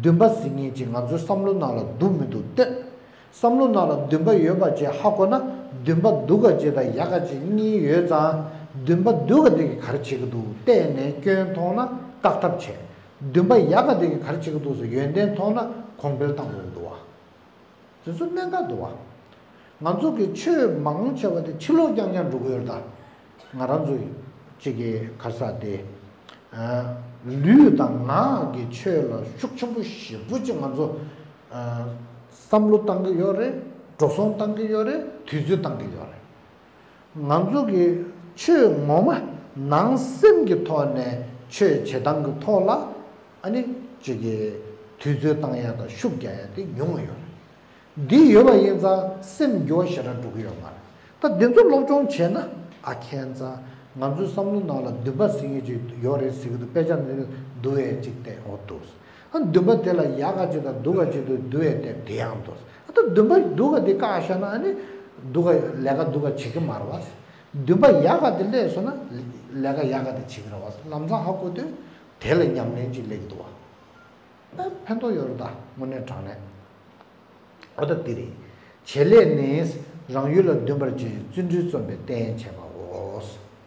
འདུན་པ་ཟེར་མཁན་ཅིག་ང་ཚོའི་བསམ་བློ་ནང་ལ་འདུག་མི་འདུག་ལྟོས། བསམ་བློ་ནང་ལ་འདུན་པ་ཡོད་པ་ཅིག་ཧ་གོ་ན་འདུན་པ་སྡུག་ག་ཅིག་དང་ཡག་ག་ཅིག་གཉིས་ཡོད་ཙང་། འདུན་པ་སྡུག་ག་དེ་གིས་ག་རེ་བྱེད་ཀྱི་འདུག་བལྟས་ནས་སྐྱོན་མཐོང་ན་བཀག་ཐབས་བྱེད། འདུན་པ་ཡག་ག་དེ་གིས་ག་རེ་བྱེད་ཀྱི་འདུག་ཟེར་ཡོན་ཏན་མཐོང་ན་གོང་འཕེལ་བཏང་དགོས་ཀྱི་འདུག་བ། དེ་ཚོ་གནད་འགག་འདུག་བ། ང་ཚོ་གི་ཆོས་མང་ཆེ་བ་དེ་ཕྱི་ལོགས་རྐྱང་རྐྱང་འགྲོ་གི་ཡོད་རེད་ད། ང་རང་ཚོ་གཅིག་གི་ག་རེ་ཟེར་དེ། ཨ། ལུས་དང་ངག་གི་ཆོས་ལ་ཤུགས་ཆེན་པོ་ཞེ་པོ་ཅིག་ང་ཚོ། ཨ། བསམ་བློ་བཏང་གི་ཡོད་རེད། འགྲོ་སོང་བཏང་གི་ཡོད་རེད། དུས་ཚོད་བཏང་གི་ཡོད་རེད། ང་ཚོ་གི་ཆོས་ངོ་མ་ནང་སེམས་ཀྱི་ཐོག་ནས་ཆོས་བྱེད་སྟངས་ཀྱི་ཐོག་ལ་ཨ་ནི་གཅིག་གི་དུས་ཚོད་བཏང་ཡ་དང་ཤུགས་རྒྱག་ཡ་དེ་ཉུང་ངུ་ཡོད་རེད། འདི་ཡོད་པ་ཡིན་ཙང་སེམས་འགྱུར་བ་ཞེ་དྲག་འགྲོ་གི་ཡོད་མ་རེད། ད་འདི་ཚོ་སློབ་སྦྱོང་བྱས་ན་ཨ་ཁྱད་མཚར། ང་ཚོའི་བསམ་བློ་ནང་ལ་འདུན་པ་ཟེར་མཁན་ཅིག་ཡོད་རེད་ཟེར་གྱི་འདུག་དཔེ་ཆ་འདི་འདུག་ཨེ་ཅིག་བལྟས། འོ་འདུག་ཨ། འདུན་པ་དེ་ལ་ཡག་ག་ཅིག་དང་སྡུག་ག་ཅིག་འདུག་འདུག་ཨེ་བལྟས། དེ་ཡང་འདུག་ཨ། ད་འདུན་པ་སྡུག་ག་དེ་བཀག་བཞག་ན་ཨ་ནི་སྡུག་ག་ལས་ཀ་སྡུག་ག་བྱེད་ཀྱི་མ་རེད་བ། འདུན་པ་ཡག་ག་དེ་སླེབས་སོང་ན་ལས་ཀ་ཡག་ག་དེ་བྱེད་ཀྱི་རེད་བ། ལམ་སང་ཧ་གོ་དུས་དེ་ལ་ཉམས་ལེན་ཅིག་སླེབས་ཀྱི་འདུག་བ། ཨ། ཕན་ཐོགས་ཡོད་རེད་ད། དངོས་གནས་དྲང་གནས། འོ་ད་འདི་རེད། བྱེད་ལས་ནི་རང་ཡུལ་ལ་འདུན་པར་བྱེད། བརྩོན་འགྲུས་རྩོམ་པའི་རྟེན་བྱེད་པའོ།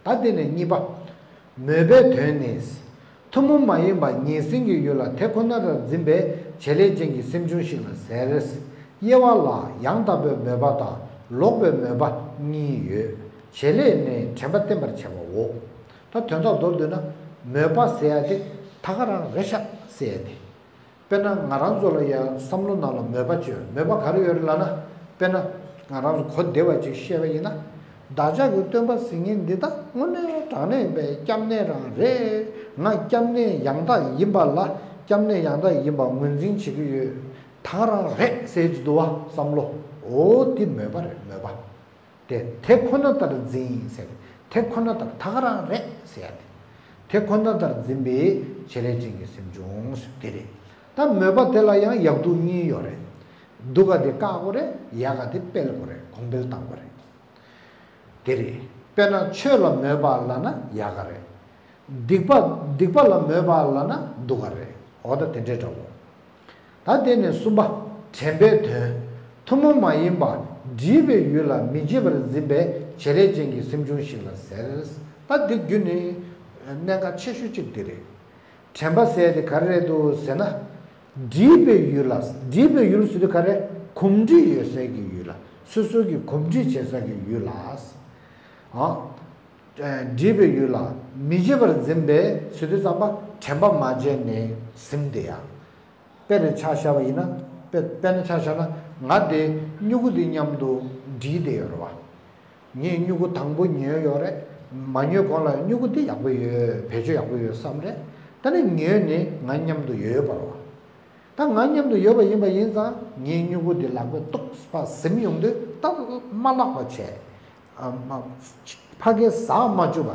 ད་དེ་ནས་གཉིས་པ། མོས་པའི་དོན་ནི། ཐུན་མོང་མ་ཡིན་པ་ཉན་ཟིན་གྱི་ཡུལ་ལ་དེ་ཁོ་ན་ལྟར་འཛིན་པའི་བྱེད་ལས་ཅན་གྱི་སེམས་བྱུང་ཞིག་ལ་ཟེར། དབྱེ་བ་ལ་ཡང་དག་པའི་མོས་པ་དང་ལོག་པའི་མོས་པ་གཉིས་ཡོད། བྱེད་ལས་ནི་དྲན་པ་བརྟན་པར་བྱེད་པའོ། ད་དོན་དག་མདོར་བསྡུས་ན་མོས་པ་ཟེར་ཡ་དེ་ད་ག་རང་རེད་ཤག་ཟེར་ཡ་དེ། དཔེར་ན་ང་རང་ཚོ་ལ་ཡང་བསམ་བློ་ནང་ལ་མོས་པ་ཅིག་ཡོད། མོས་པ་ག་རེ་ཡོད་རེད་ལབ་ན། དཔེར་ན་ང་རང་ཚོ་གོ་བདེ་བ་ཅིག་བཤད་པ་ཡིན་ན། བདག་ཅག་གི་སྟོན་པ་ཟེར་མཁན་འདི་ད་དངོས་གནས་དྲང་གནས་པའི་སྐྱབས་གནས་རང་རེད། ང་སྐྱབས་གནས་ཡང་དག་ཡིན་པ་ལ། སྐྱབས་གནས་ཡང་དག་ཡིན་པ་ངོས་འཛིན་བྱེད་ཀྱི་ཡོད། ད་ག་རང་རེད་ཟེར་གྱི་འདུག་བ། བསམ་བློ། འོ་འདི་མོས་པ་རེད། མོས་པ། དེ་དེ་ཁོ་ན་ལྟར་འཛིན་ཟེར། དེ་ཁོ་ན་ལྟར་ད་ག་རང་རེད་ཟེར་ཡ་དེ། དེ་ཁོ་ན་ལྟར་འཛིན་པའི་བྱེད་ལས་ཅན་གྱི་སེམས་བྱུང་ཟེར་དེ་རེད། ད་མོས་པ་དེ་ལ་ཡང་ཡག་སྡུག་གཉིས་ཡོད་རེད། སྡུག་ག་དེ་བཀག་དགོས་རེད། ཡག་ག་དེ་སྤེལ་དགོས་རེད། གོང་འཕེལ་བཏང་དགོས་རེད། དེ་རེད། དཔེར་ན་ཆོས་ལ་མོས་པ་ལབ་ན་ཡག་ག་རེད། སྡིག་པ། སྡིག་པ་ལ་མོས་པ་ལབ་ན་སྡུག་ག་རེད། འོ་ད་དེ་འདྲའི་འདྲ་བོ། ད་དེ་ནས་གསུམ་པ། དྲན་པའི་དོན། ཐུན་མོང་མ་ཡིན་པ་སྒྲིབ་པའི་ཡུལ་ལ་མི་བརྗེད་པར་འཛིན་པའི་བྱེད་ལས་ཅན་གྱི་སེམས་བྱུང་ཞིག་ལ་ཟེར། ད་འདི་རྒྱུ་ནི་གནད་འགག་ཆེ་ཤོས་གཅིག་འདི་རེད། དྲན་པ་ཟེར་དེ་ག་རེ་རེད་འདུག་ཟེར་ན། སྒྲིབ་པའི་ཡུལ་ལ། སྒྲིབ་པའི་ཡུལ་ཟེར་དུས་ག་རེ། གོམས་འདྲིས་ཡོད་སའི་གི་ཡུལ་ལ། སོ་སོ་གི་གོམས་འདྲིས་བྱེད་ས་གི་ཡུལ་ལ། ཨ། སྒྲིབ་པའི་ཡུལ་ལ་མི་བརྗེད་པར་འཛིན་པའི་ཟེར་དུས་ཙམ་པ་དྲན་པ་མ་བརྗེད་ནས་ཟིན་བསྡད་ཡ། དཔེ་རེ་ཆ་བཞག་པ་ཡིན་ན། དཔེ་དཔེར་ན་ཆ་བཞག་ན་ང་དེ་སྨྱུ་གུ་འདི་མཉམ་དུ་འདྲིས་བསྡད་ཡོད་རེད་བ། ངས་སྨྱུ་གུ་དང་པོ་ཉོས་ཡོད་རེད། མ་ཉོས་གོང་ལ་སྨྱུ་གུ་འདི་ཡག་པོ་ཡོད། བེད་སྤྱོད་ཡག་པོ་ཡོད་བསམ་རེད། ད་ནི་ཉོས་ནས་ང་མཉམ་དུ་ཡོད་པ་རེད་བ། ད་ང་མཉམ་དུ་ཡོད་པ་ཡིན་པ་ཡིན་ཙང་ངའི་སྨྱུ་གུ་འདི་ལག་པས་ཏོག་ཙམ་ཟིན་ཡོང་དུས་ད་མ་བརླག་པ་བྱས། ཨ་མ། ཕ་གིར་ཟག་མ་བཅུག་པ།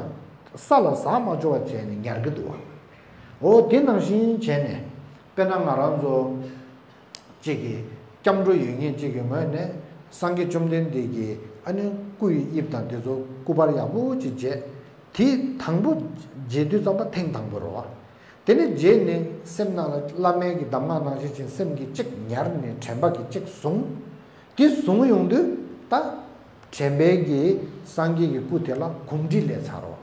ས་ལ་ཟག་མ་བཅུག་པ་བྱས་ནས་ཉར་གི་འདུག་བ། འོ་དེ་ནང་བཞིན་བྱས་ནས། དཔེར་ན་ང་རང་ཚོ་གཅིག་གི་སྐྱབས་འགྲོ་ཡོད་མཁན་གཅིག་གི་ངོས་ནས་སངས་རྒྱས་བཅོམ་ལྡན་འདས་ཀྱི་ཨ་ནི་སྐུ་ཡི་དབྱིབས་དང་དེ་ཚོ་སྐུ་པར་ཡག་པོ་ཅིག་མཇལ། དེ་དང་པོ་མཇལ་དུས་ཙམ་པ་ཐེངས་དང་པོ་རེད་བ། དེ་ནས་རྗེས་ནས་སེམས་ནང་ལ་བླ་མའི་གི་གདམས་ངག་ནང་བཞིན་བྱས་སེམས་ཀྱིས་གཅིག་ཉར་ནས་དྲན་པ་གིས་གཅིག་བཟུང་། དེ་བཟུང་ཡོང་དུས་ད་དྲན་པའི་གི་སངས་རྒྱས་ཀྱི་སྐུ་དེ་ལ་གོམས་འདྲིས་སླེབས་ཚར་རོ།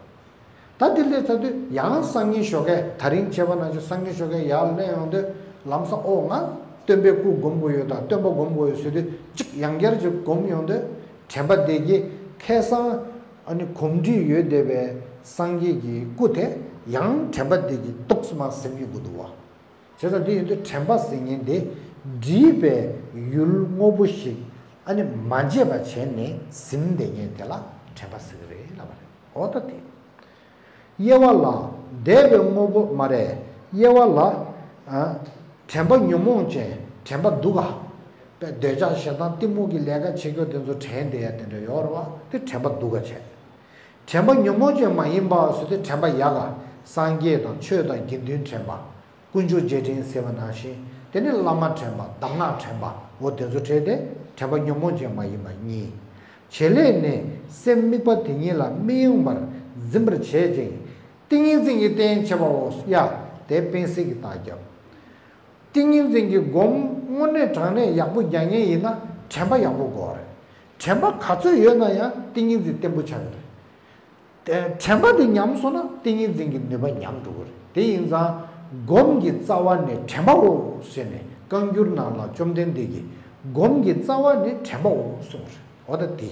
ད་དེ་སླེབས་ཚར་དུས་ཡང་སང་ཉིན་ཞོགས་ཀས་ད་རིང་བྱས་པ་ནང་བཞིན་སང་ཉིན་ཞོགས་ཀས་ཡར་སླེབས་ཡོང་དུས་ལམ་སང་ཨོ་ང་སྟོན་པའི་སྐུ་སྒོམ་དགོས་ཡོད་དང་སྟོན་པ་སྒོམ་དགོས་ཡོད་ཟེར་དུས་གཅིག་ཡང་བསྐྱར་ཅིག་སྒོམ་ཡོང་དུས་དྲན་པ་དེ་གིས་ཁ་སང་། ཨ་ནི་གོམས་འདྲིས་ཡོད་བསྡད་པའི་སངས་རྒྱས་ཀྱི་སྐུ་དེ་ཡང་དྲན་པ་དེ་གིས་ཏོག་ཙམ་ཟིན་ཡོང་གི་འདུག་བ། བྱས་ཙང་དེ་ཡིན་དུས་དྲན་པ་ཟེར་མཁན་དེ་སྒྲིབ་པའི་ཡུལ་དངོས་པོ་ཞིག་ཨ་ནི་མ་བརྗེད་པ་བྱས་ནས་ཟིན་བསྡད་མཁན་དེ་ལ་དྲན་པ་ཟེར་གི་རེད་ལབ་པ་རེད། འོ་ད་དེ། དབྱེ་བ་ལ་འདས་པའི་དངོས་པོ་མ་རེད། དབྱེ་བ་ལ། ཨ། དྲན་པ་ཉོན་མོངས་ཅན་དྲན་པ་སྡུག་ག་དཔེ་འདོད་ཆགས་ཞེ་སྡང་གཏི་མུག་གི་ལས་ཀ་བྱེད་མཁན་དེ་ཚོ་དྲན་བསྡད་ཡ་དེ་འདྲ་ཡོད་རེད་བ། དེ་དྲན་པ་སྡུག་ག་བྱས། དྲན་པ་ཉོན་མོངས་ཅན་མ་ཡིན་པ་ཟེར་དུས་དྲན་པ་ཡག་ག་སངས་རྒྱས་དང་ཆོས་དང་དགེ་འདུན་དྲན་པ། དཀོན་མཆོག་རྗེས་དྲན་ཟེར་བ་ནང་བཞིན། དེ་ནི་བླ་མ་དྲན་པ། གདམས་ངག་དྲན་པ། འོ་དེ་ཚོ་དྲན་ཏེ་དྲན་པ་ཉོན་མོངས་ཅན་མ་ཡིན་པ་གཉིས། བྱེད་ལས་ནི་སེམས་དམིགས་པ་དེ་ཉིད་ལ་མི་གཡེང་བར་འཛིན་པར་བྱེད་ཅིང་། ཏིང་ངེ་འཛིན་གྱི་རྟེན་བྱེད་པའོ། ཡ། དེ་དཔེ་གསལ་གྱི་རྟགས་རྒྱབ། ཏིང་ངེ་འཛིན་གྱི་སྒོམ་དངོས་གནས་དྲང་གནས་ཡག་པོ་རྒྱག་མཁན་ཡིན་ན་དྲན་པ་ཡག་པོ་དགོས་རེད། དྲན་པ་ག་ཚོད་ཡོད་ན་ཡང་ཏིང་ངེ་འཛིན་བརྟན་པོ་ཆགས་ཀྱི་རེད། དེ་དྲན་པ་དེ་ཉམས་སོང་ན་ཏིང་ངེ་འཛིན་གྱི་ནུས་པ་ཉམས་འགྲོ་གི་རེད། དེ་ཡིན་ཙང་སྒོམ་གྱི་རྩ་བ་ནི་དྲན་པའོ་ཟེར་ནས་བཀའ་འགྱུར་ནང་ལ་བཅོམ་ལྡན་འདས་ཀྱིས་སྒོམ་གྱི་རྩ་བ་ནི་དྲན་པའོ་གསུངས་རེད། འོ་ད་དེ།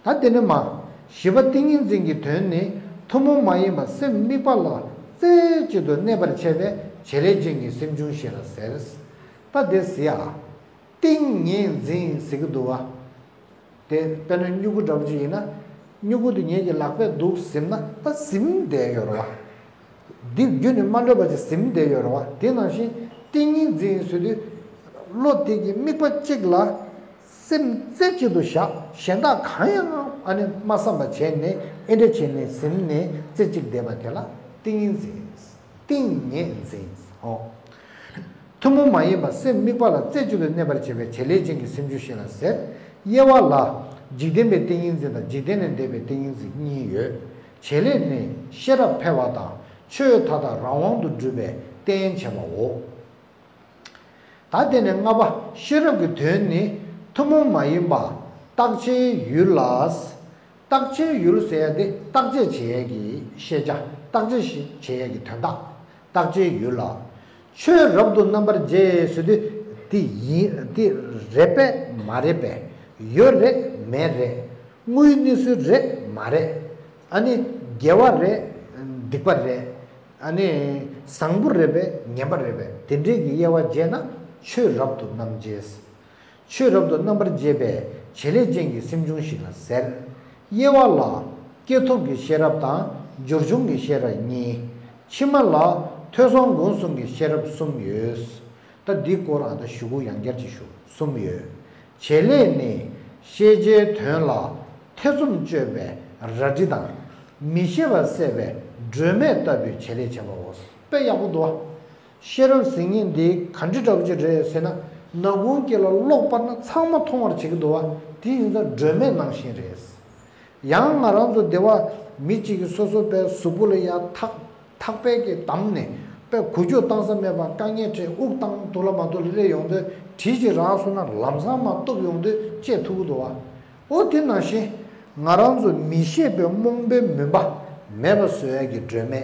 ད་དེ་ནི་མ། བཞི་པ་ཏིང་ངེ་འཛིན་གྱི་དོན་ནི་ཐུན་མོང་མ་ཡིན་པ་སེམས་དམིགས་པ་ལ་རྩེ་གཅིག་ཏུ་གནས་པར་བྱེད་པའི་བྱེད་ལས་ཅན་གྱི་སེམས་བྱུང་ཞེས་ལ་ཟེར། ད་དེ་ཟེར་ཡ། ཏིང་ངེ་འཛིན་ཟེར་གྱི་འདུག་བ། དེ་དཔེར་ན་སྨྱུ་གུ་འདྲ་པོ་ཅིག་ཡིན་ན། སྨྱུ་གུ་དེ་ངེད་ཀྱི་ལག་པས་འདུག་ཟིན་ན་ད་ཟིན་བསྡད་ཡོད་རེད་བ། འདི་རྒྱུད་ནས་མ་ལོས་པ་ཅིག་ཟིན་བསྡད་ཡོད་རེད་བ། དེ་ནང་བཞིན་ཏིང་ངེ་འཛིན་ཟེར་དུས། བློ་དེ་གི་དམིགས་པ་གཅིག་ལ་སེམས་རྩེ་གཅིག་ཏུ་བཞག་གཞན་དག་གང་ཡང་ཨ་ནི་མ་བསམ་པ་བྱས་ནས་ཨེ་འདྲ་བྱས་ནས་ཟིན་ནས་རྩེ་གཅིག་བསྡད་པ་དེ་ལ་ཏིང་ངེ་འཛིན། ཏིང་ངེ་འཛིན། ཨོ། ཐུན་མོང་མ་ཡིན་པ་སེམས་དམིགས་པ་ལ་རྩེ་གཅིག་ཏུ་གནས་པར་བྱེད་པའི་བྱེད་ལས་ཅན་གྱི་སེམས་བྱུང་ཞེས་ལ་ཟེར། དབྱེ་བ་ལ། འཇིག་རྟེན་པའི་ཏིང་ངེ་འཛིན་དང་འཇིག་རྟེན་ལས་འདས་པའི་ཏིང་ངེ་འཛིན་གཉིས་ཡོད། བྱེད་ལས་ནི་ཤེས་རབ་འཕེལ་བ་དང་ཆོས་མཐའ་དག་རང་དབང་དུ་སྒྲུབ་པའི་རྟེན་བྱེད་པའོ། ད་དེ་ནས་ལྔ་པ་ཤེས་རབ་ཀྱི་དོན་ནི་ཐུན་མོང་མ་ཡིན་པ་རྟག་ཆེའི་ཡུལ་ལ། རྟག་ཆེའི་ཡུལ་ཟེར་ཡ་དེ་བརྟག་དཔྱད་བྱེད་ཡས་ཀྱི་ཤེས་བྱ། བརྟག་དཔྱད་བྱེད་ཡས་ཀྱི་དོན་དག་རྟག་ཆེའི་ཡུལ་ལ། ཆོས་རབ་ཏུ་རྣམ་པར་འབྱེད་ཟེར་དུས་དེ་ཡིན་དེ་རེད་པས་མ་རེད་པས། ཡོད་རེད་མེད་རེད། དངོས་ཡོད་གནས་ཚུལ་རེད་མ་རེད། ཨ་ནི་དགེ་བ་རེད། སྡིག་པ་རེད། ཨ་ནི་བཟང་པོ་རེད་པས་ངན་པ་རེད་པས་དེ་འདྲའི་གི་དབྱེ་བ་འབྱེད་ན་ཆོས་རབ་ཏུ་རྣམ་འབྱེད། ཆོས་རབ་ཏུ་རྣམ་པར་འབྱེད་པའི་བྱེད་ལས་ཅན་གྱི་སེམས་བྱུང་ཞིག་ལ་ཟེར། དབྱེ་བ་ལ། སྐྱེས་ཐོབ་ཀྱི་ཤེས་རབ་དང་སྦྱོར་བྱུང་གི་ཤེས་རབ་གཉིས། ཕྱི་མ་ལ་ཐོས་བསམ་སྒོམ་གསུམ་གྱི་ཤེས་རབ་གསུམ་ཡོད། ད་འདི་སྐོར་ཨ་ད་ཞུ་གུ་ཡང་བསྐྱར་གྱིས་ཞུ། གསུམ་ཡོད། བྱེད་ལས་ནི་ཤེས་བྱའི་དོན་ལ་ཐེ་ཚོམ་གཅོད་པའི་རལ་གྲི་དང་། མི་ཤེས་པ་བསལ་བའི་སྒྲོན་མེ་ལྟ་བུའི་བྱེད་ལས་བྱེད་པའོ། དཔེ་ཡག་པོ་འདུག་བ། ཤེས་རབ་ཟེར་མཁན་འདི་ག་འདྲ་འདྲ་པོ་ཅིག་རེད་ཟེར་ན། ནག་ཁུང་དཀྱིལ་ལ་གློག་སྤར་ན་ཚང་མ་མཐོང་བར་བྱེད་ཀྱི་འདུག་བ། དེ་ཡིན་ཙང་སྒྲོན་མེ་ནང་བཞིན་རེད། ཡང་ང་རང་ཚོ་སྡེ་བ་མི་གཅིག་གིས་སོ་སོ་པའི་གཟུགས་པོ་ལ་ཡ་ཐག་ཐག་པས་ཀྱིས་བསྡམས་ནས་དཔེ་འགུལ་སྐྱོད་བཏང་ས་མེད་པ་དཀའ་ངལ་འཕྲད་དབུགས་བཏང་འདུག་ལ་མ་འདུག་ལ་སླེབས་ཡོང་དུས་གྲི་ཅིག་རག་སོང་ན་ལམ་སང་མར་གཏུབ་ཡོང་དུས་བཅད་ཐུབ་ཀྱི་འདུག་བ། ཨོ་དེ་ནང་བཞིན་ང་རང་ཚོ་མི་ཤེས་པའི་རྨོངས་པའི་མུན་པ་མེད་པ་བཟོ་ཡ་གི་སྒྲོན་མེ།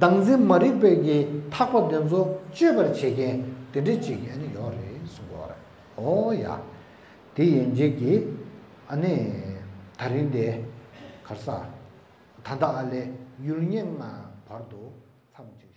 བདག་འཛིན་མ་རིག་པའི་གི་ཐག་པ་དེ་ཚོ་གཅོད་པར་བྱེད་མཁན་དེ་འདྲ་ཅིག་ཨ་ནི་ཡོད་རེད་གསུང་གི་ཡོད་རེད། ཨོ་ཡ། དེ་ཡན་ཆད་ཀྱི་ཨ་ནི་ད་རིང་དེ་གར་ས་ད་ལྟ་ཨ་ལས་ཡུལ་ངན་ལྔ་བར་དུ་མཚམས་གཅིག